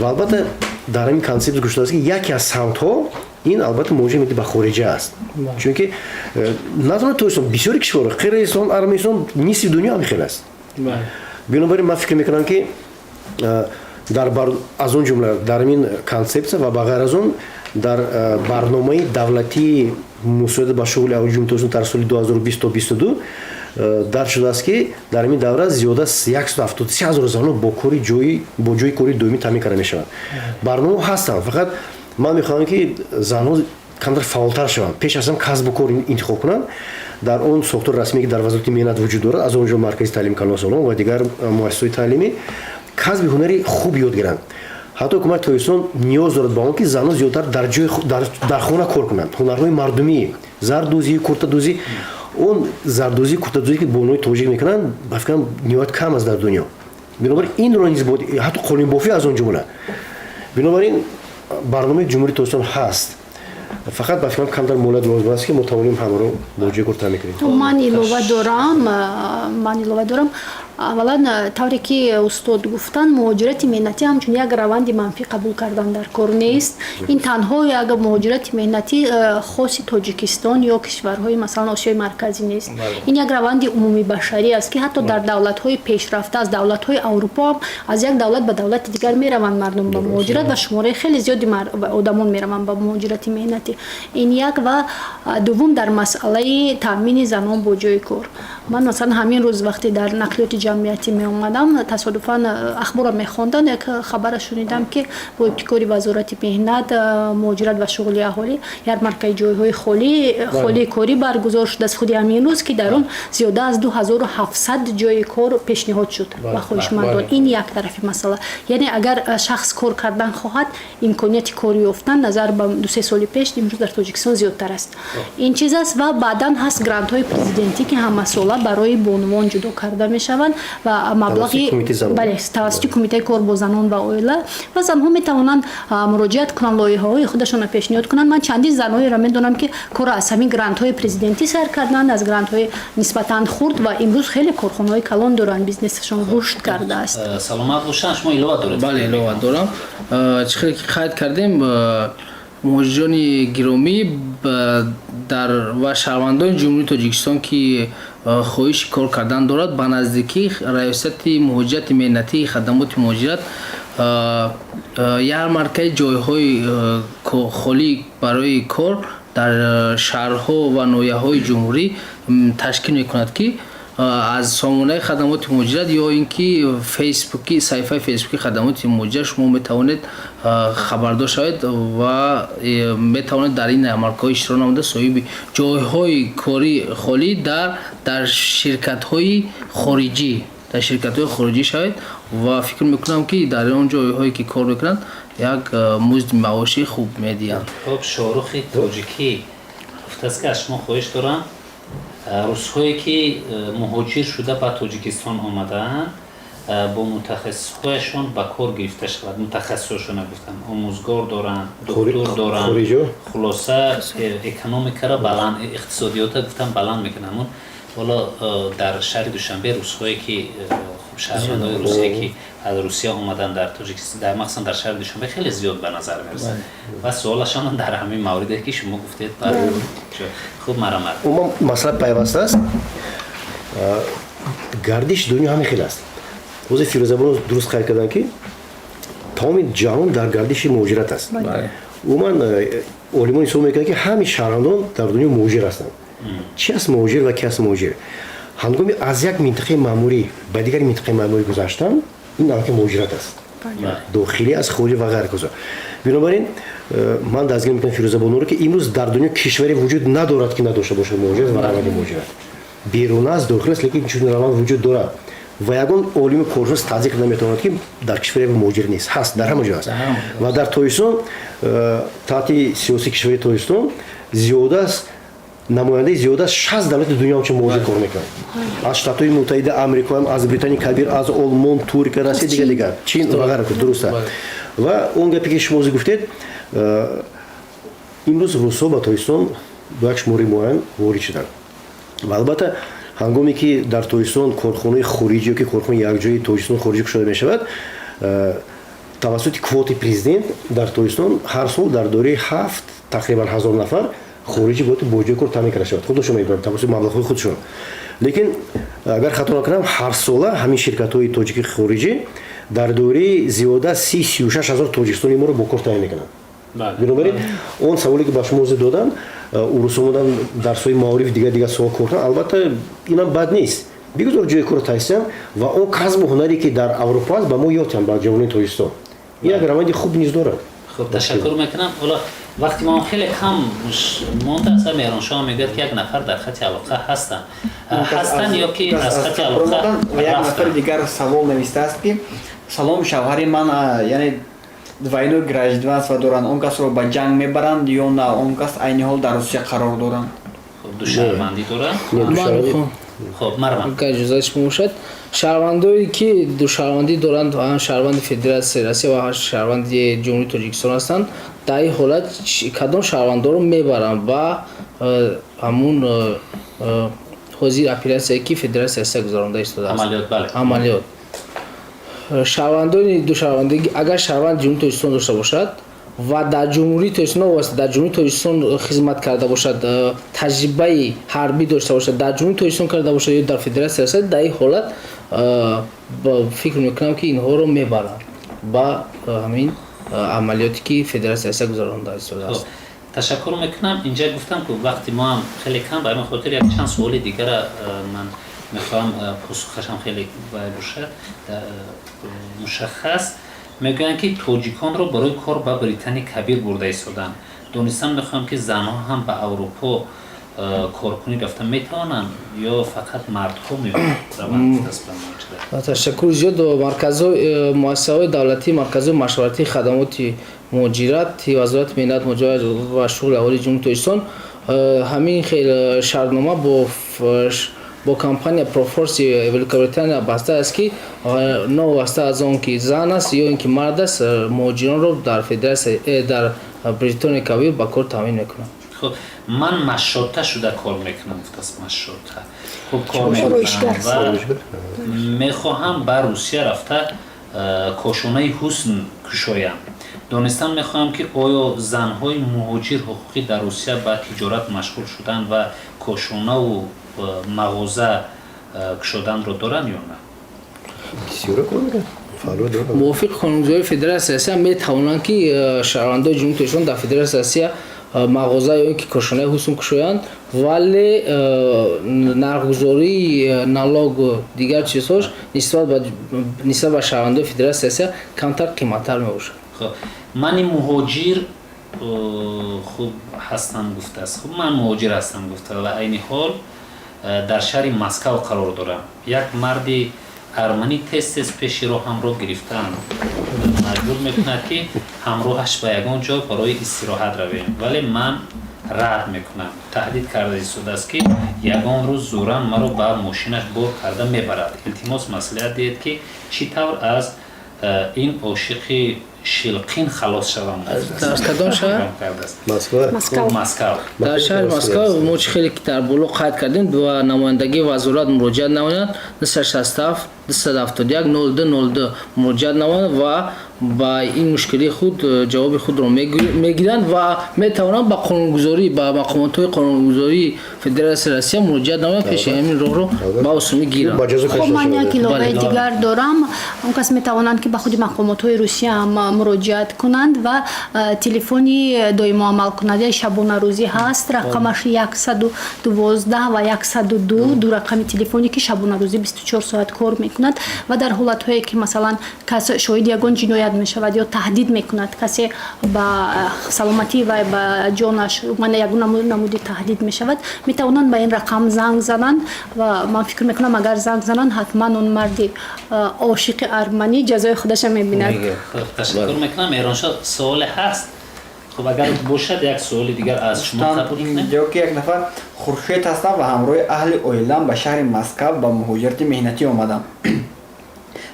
Ва албатта, дар ҳамин консепсия гуфта шудааст, ки яке аз самтҳо ин албатта муҳоҷират ба хориҷа аст, чунки на танҳо Тоҷикистон, бисёри кишварҳо, Қирғизистон, Арманистон, нисфи дунё ҳамин хел аст. Бинобар ин ман фикр мекунам, ки дар аз он ҷумла дар ҳамин консепсия ва ба ғайр аз он дар барномаи давлатии мусоидат ба шуғли аҳолии Ҷумҳурии Тоҷикистон дар соли 2020 то 22 дарҷ шудааст, ки дар ҳамин давра зиёда аз 173 ҳазор занон бо кори ҷои бо ҷои кори доимӣ таъмин карда мешаванд. Барномаҳо ҳастанд, фақат ман мехоҳам, ки занҳо камтар фаъолтар шаванд, пеш аз ҳам касбу кор интихоб кунанд. Дар он сохтори расмие, ки дар Вазорати меҳнат вуҷуд дорад, аз он ҷо Маркази таълими калонсолон ва дигар муассисаҳои таълимӣ, касби ҳунари хуб ёд гиранд. Ҳатто ҳукумати Тоҷикистон ниёз дорад ба он, ки занон зиёдтар дар ҷои дар хона кор кунанд, ҳунарҳои мардумӣ, зардӯзӣ, куртадӯзӣ. Он зардӯзӣ, куртадӯзӣ, ки бонуи тоҷик мекунанд, ба фикрам, ниҳоят кам аст дар дунё. Бинобар инро низ ҳатто қолинбофӣ аз он ҷумла. Бинобар ин барномаи Ҷумҳурии Тоҷикистон ҳаст, фақат ба фикрам, камтар муҳлат лозим аст, ки мо тавонем ҳамаро бо ҷои кор таъмин кунем. Ман илова дорам. Аввалан, тавре ки устод гуфтанд, муҳоҷирати меҳнатӣ ҳамчун як раванди манфӣ қабул кардан дар кор нест. Ин танҳо як муҳоҷирати меҳнатӣ хоси Тоҷикистон ё кишварҳои, масалан, Осиёи Марказӣ нест. Ин як раванди умумибашарӣ аст, ки ҳатто дар давлатҳои пешрафта, аз давлатҳои Аврупо ҳам аз як давлат ба давлати дигар мераванд мардум ба муҳоҷират ва шумораи хеле зиёди одамон мераванд ба муҳоҷирати меҳнатӣ. Ин як. Ва дуввум, дар масъалаи таъмини занон бо ҷои кор, ман, масалан, ҳамин рӯз вақте дар нақлиёти ҷамъиятӣ меомадам, тасодуфан ахборро мехондам, як хабара шунидам, ки бо ибтикори Вазорати меҳнат, муҳоҷират ва шуғли аҳолӣ ярмаркаи ҷойҳои холии корӣ баргузор шудааст худи ҳамин рӯз, ки дар он зиёда аз 2700 ҷои кор пешниҳод шуд ба хоҳишмандон. Ин як тарафи масъала, яъне агар шахс кор кардан хоҳад, имконияти кор ёфтан назар ба 2-се соли пеш имрӯз дар Тоҷикистон зиёдтар аст. Ин чиз аст. Ва баъдан ҳаст грантҳои президентӣ, ки ҳамасола барои бонувон ҷудо карда мешаванд ва маблағи, бале, тавассути Кумитаи кор бо занон ва оила, ва занҳо метавонанд муроҷиат кунанд, лоиҳаҳои худашонро пешниҳод кунанд. Ман чандин занҳоеро медонам, ки корро аз ҳамин грантҳои президентӣ сар карданд, аз грантҳои нисбатан хурд, ва имрӯз хеле корхонаҳои калон доранд, бизнесашон рушд кардааст. Саломат бошанд. Шумо илова доред? Бале, илова дорам. Чӣ хеле ки қайд кардем, муҳоҷирони гиромӣ дар ва шаҳрвандони Ҷумҳурии Тоҷикистон, ки хоҳиши кор кардан дорад, ба наздикӣ Раёсати муҳоҷирати меҳнатии хадамоти муҳоҷират ярмаркаи ҷойҳои холӣ барои кор дар шаҳрҳо ва ноҳияҳои ҷумҳурӣ ташкил мекунад, ки аз сомонаи хадамоти муҳоҷират ё ин ки фейсбуки саҳифаи фейсбуки хадамоти муҳоҷират шумо метавонед хабардор шавед ва метавонед дар ин ярмаркаҳо иштирок намуда, соҳиби ҷойҳои кори холӣ дар ширкатҳои хориҷӣ шавед. Ва фикр мекунам, ки дар он ҷойҳое ки кор мекунанд, як музди маоши хуб медиҳанд. Хуб, Шоҳрухи тоҷикӣ гуфтааст, ки аз шумо хоҳиш дорам, русҳое ки муҳоҷир шуда ба Тоҷикистон омадаанд, бо мутахассисҳояшон ба кор гирифта шавад. Мутахассисҳошона гуфтам, омӯзгор доранд, доктор доранд, хулоса, экономикаро баланд, иқтисодиёта гуфтам, баланд мекунанд. Ҳамун ҳоло дар шаҳри Душанбе русҳое ки, хуб, шаҳрвандои Русия, ки аз Русия омадан дар Тоҷикистон, дар махсусан дар шаҳри Душанбе хеле зиёд ба назар мерасад ва суолашон дар ҳамин мавриде, ки шумо гуфтед. Хуб, марамад. Умуман масъала пайваста аст. Гардиши дунё ҳамин хел аст. Ҳозир Фирӯзабоно дуруст қайд карданд, ки тамоми ҷаҳон дар гардиши муҳоҷират аст. Умуман олимон ҳисоб мекунанд, ки ҳамин шаҳрвандон дар дунё муҳоҷир ҳастанд. Чи аст муҳоҷир ва ки аст муҳоҷир? Ҳангоми аз як минтақаи маъмурӣ ба дигар минтақаи маъмурӣ гузаштан, ин аллакай муҳоҷират аст, дохилӣ аз хориҷ ва ғайр куза. Бинобар ин ман дастгир мекунам Фирӯзабонуро, ки имрӯз дар дунё кишваре вуҷуд надорад, ки надошта бошад муҳоҷират ва раванди муҳоҷират берун аст, дохил аст, лекин чунин раванд вуҷуд дорад ва ягон олими коршинос таздиқ наметавонад, ки дар кишваре муҳоҷир нест. Ҳаст, дар ҳама ҷо ҳаст. Ва дар Тоҷикистон, таҳти сиёсии кишвари Тоҷикистон, зиёда аст намояндаи зиёда аз 60 давлати дунё ҳамчун муҳоҷир кор мекунанд: аз Штатҳои Муттаҳида Амрикоам, аз Британияи Кабир, аз Олмон, Туркия, Россия, дигар дигар, Чин ва ғайра. Дуруст. Ва он гапе, ки шумо гуфтед, имрӯз русҳо ба Тоҷикистон бо як шумори муайян ворид шуданд ва албатта, ҳангоме ки дар Тоҷикистон корхонаи хориҷӣ ё ки корхонаи якҷои Тоҷикистон хориҷӣ кушода мешавад, тавассути квотаи президент дар Тоҷикистон ҳар сол дар доираи ҳафт тақрибан ҳазор нафар хориҷӣ бояд бо ҷои кор таъмин карда шавад. Худашон мебаранд тавассути маблағҳои худшон. Лекин агар хато накунам, ҳарсола ҳамин ширкатҳои тоҷики хориҷӣ дар доираи зиёда 30-36 ҳазор тоҷикистони моро бо кор таъмин мекунанд. Бинобар ин он саволе, ки ба шумо ҳозир доданд, урус омадан, дарсҳои маориф, дигар дигар соҳа кор кунанд, албатта, инам бад нест. Бигузор ҷои корро таъсисам ва он касбу ҳунаре, ки дар Аврупо аст, ба мо ёд диҳанд, ба ҷавонони Тоҷикистон. Ин як раванди хуб низ дорад. Хуб, ташаккур мекунам. Ҳоло вақти мо хеле кам мондааст. Меҳроншоҳ мегӯяд, ки як нафар дар хати алоқа ҳастанд ё ки аз хати алоқа. Як нафари дигар савол навистааст, ки салом, шавҳари ман, яъне двойное гражданство доранд, он касро ба ҷанг мебаранд ё на? Он кас айни ҳол дар Русия қарор доранд. Ду шаҳрвандӣ доранд. Хоб, марҳамат. Агар иҷозат шумо бошад, шаҳрвандое, ки душаҳрвандӣ доранд, ҳам шаҳрванди Федератсияи Россия ва ҳам шаҳрванди Ҷумҳурии Тоҷикистон ҳастанд, дар ин ҳолат кадом шаҳрвандоро мебаранд ба ҳамун ҳозир оператсияе, ки Федератсияи Россия гузаронда истодааст? Амалиёт. Шаҳрвандони душаҳрвандӣ, агар шаҳрванди Ҷумҳурии Тоҷикистон дошта бошад ва дар Ҷумҳурии Тоҷикистон, новобаста дар Ҷумҳурии Тоҷикистон хизмат карда бошад, таҷрибаи ҳарбӣ дошта бошад, дар Ҷумҳурии Тоҷикистон карда бошад ё дар Федератсияи Россия, дар ин ҳолат фикр мекунам, ки инҳоро мебаранд ба ҳамин амалиёте, ки Федератсияи Россия гузаронда истодааст. Ташаккур мекунам. Инҷа гуфтам, ки вақти мо ҳам хеле кам, ба ҳамин хотир як чанд суоли дигара ман мехоҳам, посухашам хеле бошад мушаххас. Мегӯянд, ки тоҷиконро барои кор ба Британияи Кабир бурда истоданд. Донистан мехоҳам, ки занҳо ҳам ба Аврупо коркунӣ рафта метавонанд ё фақат мардҳо мераванд? Ташаккури зиёд. Марказҳои муассисаҳои давлатӣ, марказҳои машваратии хадамоти муҳоҷирати Вазорати меҳнат, муҳоҷират ва шуғли аҳолии Ҷумҳурии Тоҷикистон ҳамин хел шартнома бо компания Профорси Великобритания баста аст, ки новобаста аз он ки зан аст ё ин ки мард аст, муҳоҷиронро дар федератсия, дар Бритониёи Кабир ба кор таъмин мекунанд. Хуб, ман машота шуда кор мекунам, гуфтааст. Машота хуб кор мекунам ва мехоҳам ба Русия рафта кошонаи ҳусн кушоям. Донистан мехоҳам, ки оё занҳои муҳоҷир ҳуқуқӣ дар Русия ба тиҷорат машғул шудан ва кошонаву мағоза кушоданро доранд ё на? Мувофиқи қонунгузории Федератсияи Россия метавонанд, ки шаҳрвандои Ҷумҳурии Тоҷикистон дар Федератсияи Россия мағоза ё ин ки кошонаи ҳусн кушоянд, вале нархгузории налог, дигар чизҳош нисбат ба шаҳрвандои Федератсияи Россия камтар қиматтар мебошад. Мани муҳоҷир хуб ҳастам, гуфтааст. Хуб, ман муҳоҷир ҳастам, гуфта, ва айни ҳол дар шаҳри Москав қарор дорам. Як марди арманӣ тез тез пеши роҳамро гирифтаанд, маҷбур мекунад, ки ҳамроҳаш ба ягон ҷо барои истироҳат равем, вале ман рад мекунам. Таҳдид карда истодааст, ки ягон рӯз зӯран маро ба мошинаш бор карда мебарад. Илтимос, маслиҳат диҳед, ки чӣ тавр аз ин ошиқи шилқин халос шавам. Аз кадом шаҳр? Москав. Дар шаҳри Москав. Мо чӣ хеле ки дар боло қайд кардем, ба намояндагии вазорат муроҷиат намоянд, 267 271 02 02 муроҷиат намоянд ва Ба ин мушкилии худ ҷавоби худро мегиранд ва метавонанд ба қонунгузорӣ, ба мақомотҳои қонунгузории Федератсияи Россия муроҷиат намоянд, пеши ҳамин роҳро ба осонӣ гиранд. Хуб, ман як иловаи дигар дорам. Он кас метавонанд, ки ба худи мақомотҳои Русия ҳам муроҷиат кунанд ва телефони доимо амалкунандаи шабонарӯзӣ ҳаст, рақамаш 112 ва 102, ду рақами телефоне, ки шабонарӯзӣ 24 соат кор мекунад. Ва дар ҳолатҳое, ки масалан кас шоҳиди ягон ҷиноят мешавад ё таҳдид мекунад касе ба саломатии вай, ба ҷонаш, мана ягон намуди таҳдид мешавад, метавонанд ба ин рақам занг зананд. Ва ман фикр мекунам, агар занг зананд, ҳатман он марди ошиқи арманӣ ҷазои худаша мебинад. Ташаккур мекунам. Эроншо, суоле ҳаст? Хуб, агар бошад, як суоли дигар аз шумо қабул кунем. Инҷо ки як нафар: Хуршед ҳастам ва ҳамроҳи аҳли оилам ба шаҳри Москав ба муҳоҷирати меҳнатӣ омадам.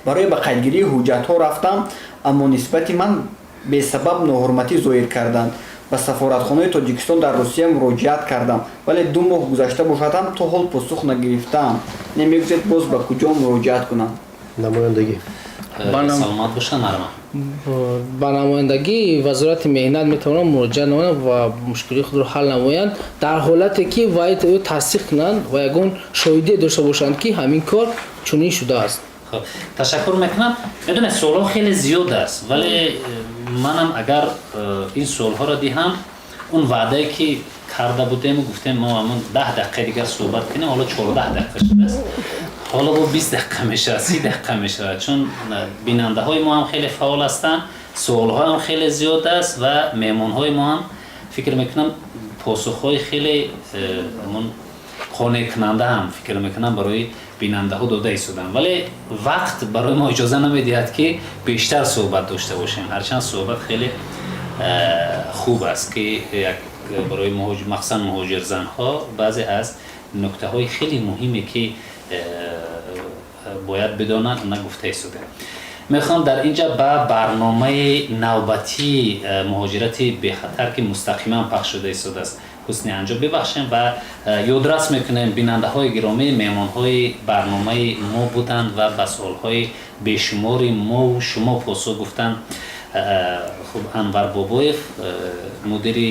Барои ба қайдгирии ҳуҷҷатҳо рафтам, аммо нисбати ман бесабаб ноҳурматӣ зоҳир карданд. Ба сафоратхонаи Тоҷикистон дар Русия муроҷиат кардам, вале 2 моҳ гузашта бошад ҳам, то ҳол посух нагирифтаам. Намегӯзед, боз ба куҷо муроҷиат кунам? Намояндагӣ. Саломат бошанд, марҳамат. Ба намояндагии Вазорати меҳнат метавонанд муроҷиат намоянд ва мушкилии худро ҳал намоянд, дар ҳолате ки вай тасдиқ кунанд ва ягон шоҳидие дошта бошанд, ки ҳамин кор чунин шудааст. Хуб, ташаккур мекунам. Медонед, суолҳо хеле зиёд аст, вале манам агар ин суолҳоро диҳам, он ваъдае, ки карда будему гуфтем, мо ҳамон 10 дақиқаи дигар суҳбат кунем, ҳоло 14 дақиқа шудааст, ҳоло бо 20 дақиқа мешавад, 30 дақиқа мешавад, чун бинандаҳои мо ҳам хеле фаъол ҳастанд, суолҳо ҳам хеле зиёд аст ва меҳмонҳои мо ҳам, фикр мекунам, посухҳои хеле ҳамон қонеъкунанда ҳам, фикр мекунам, барои бинандаҳо дода истоданд, вале вақт барои мо иҷоза намедиҳад, ки бештар суҳбат дошта бошем, ҳарчанд суҳбат хеле хуб аст, ки як барои махсусан муҳоҷирзанҳо баъзе аз нуктаҳои хеле муҳиме, ки бояд бидонанд, нагуфта истодем. Мехоҳам дар инҷа ба барномаи навбатии «Муҳоҷирати бехатар», ки мустақиман пахш шуда истодааст, ҳусни анҷом бибахшем ва ёдрас мекунем: бинандаҳои гиромӣ, меҳмонҳои барномаи мо буданд ва ба суолҳои бешумори мову шумо посух гуфтанд, хуб, Анвар Бобоев, мудири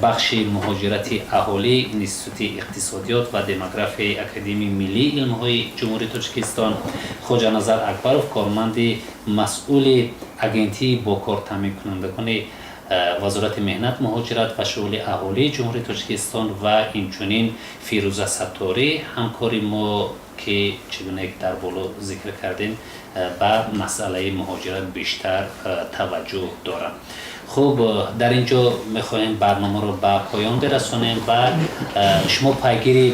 бахши муҳоҷирати аҳолӣ, Институти иқтисодиёт ва демографияи Академияи миллии илмҳои Ҷумҳурии Тоҷикистон, Хоҷаназар Акбаров, корманди масъули Агентии бо кор таъминкунандагони Вазорати меҳнат, муҳоҷират ва шуғли аҳолии Ҷумҳурии Тоҷикистон ва инчунин Фирӯза Сатторӣ, ҳамкори мо, ки чӣ гуна ки дар боло зикр кардем, ба масъалаи муҳоҷират бештар таваҷҷӯҳ доранд. Хуб, дар ин ҷо мехоҳем барномаро ба поён бирасонем ва шумо пайгири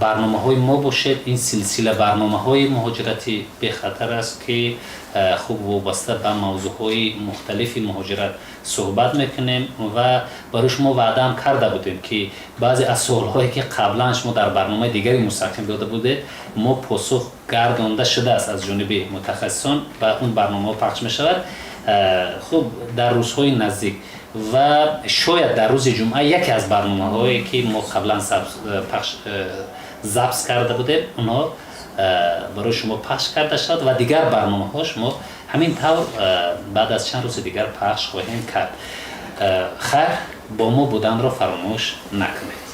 барномаҳои мо бошед. Ин силсила барномаҳои «Муҳоҷирати бехатар» аст, ки хуб, вобаста ба мавзӯъҳои мухталифи муҳоҷират суҳбат мекунем ва барои шумо ваъдаам карда будем, ки баъзе аз суолҳое, ки қаблан шумо дар барномаи дигари мустақим дода будед, мо посух гардонда шудааст аз ҷониби мутахассисон ва он барномаҳо пахш мешавад, хуб, дар рӯзҳои наздик ва шояд дар рӯзи ҷумъа яке аз барномаҳое, ки мо қаблан пахш забт карда будем, онҳо барои шумо пахш карда шавад ва дигар барномаҳо шумо ҳамин тавр баъд аз чанд рӯзи дигар пахш хоҳем кард. Хайр, бо мо буданро фаромӯш накунед.